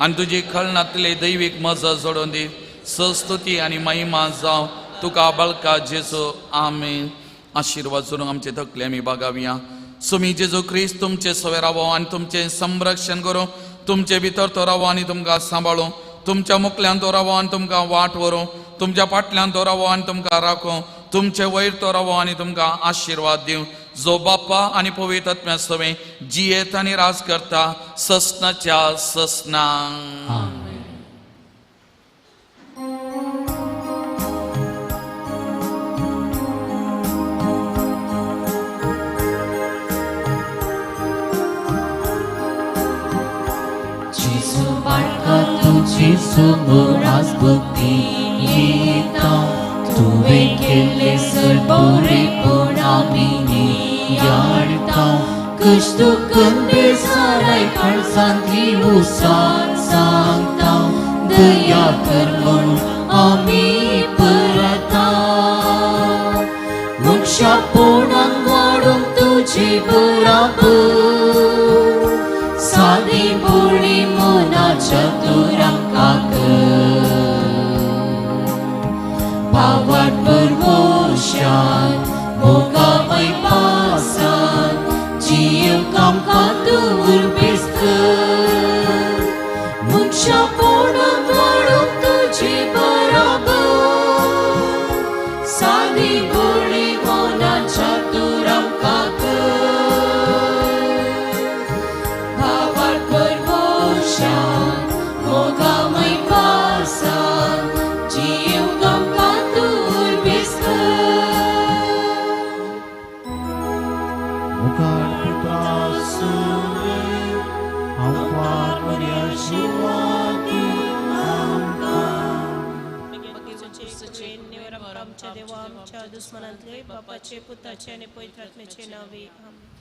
आनी तुजी खळणांतली दैवीक मजा जोडून दी. सस्तुती आनी महिमा जावं तुका बाळका जेजू आमेन. आशिर्वाद जोडून आमचे तकले आमी बागावया. सुमी जेजू क्रिस्त तुमचे सवे रावो आनी तुमचें संरक्षण करूं. तुमचे भितर तो रावो आनी तुमकां सांबाळूं. तुमच्या मुखल्यान तो रावो आनी तुमकां वाट व्हरूं. तुमच्या फाटल्यान तो रावो आनी तुमकां राखूं. तुमचे वयर तो रावो आनी तुमकां आशिर्वाद दिवं. जो बाप्पा आनी पवित्र आत्म्या सवें जियेत आनी राज करता ससनाच्या ससना. तुजी समोर आज भक्ती येता. तुवें केल्लें सर बरेपण आमी नियाळटा. कश्ट बेजाराय काळजांतली उसार सांगता. दया कर म्हूण आमी परता. मनशापणाक वाडोवंक तुजे बराबर सादी बोली मनाच्या दुरांका कर. भावाट परवशान मोगामय पासान जियेवंक आमकां तूं उर्बेस्त कर. मनशापणाक वाडोवंक तुजे बराबर सादी बोली मनाच्या दुरांका कर. मोगामय पासान जियेवंक आमकां तूं उर्बेस्त कर. मुखार पुता सुवे हांव आशिर्वाद दी आमकां. आमच्या देवा आमच्या दुस्मनांतले बापाचे पुताचे आनी पवित्र आत्म्याचे नावे. आमेन.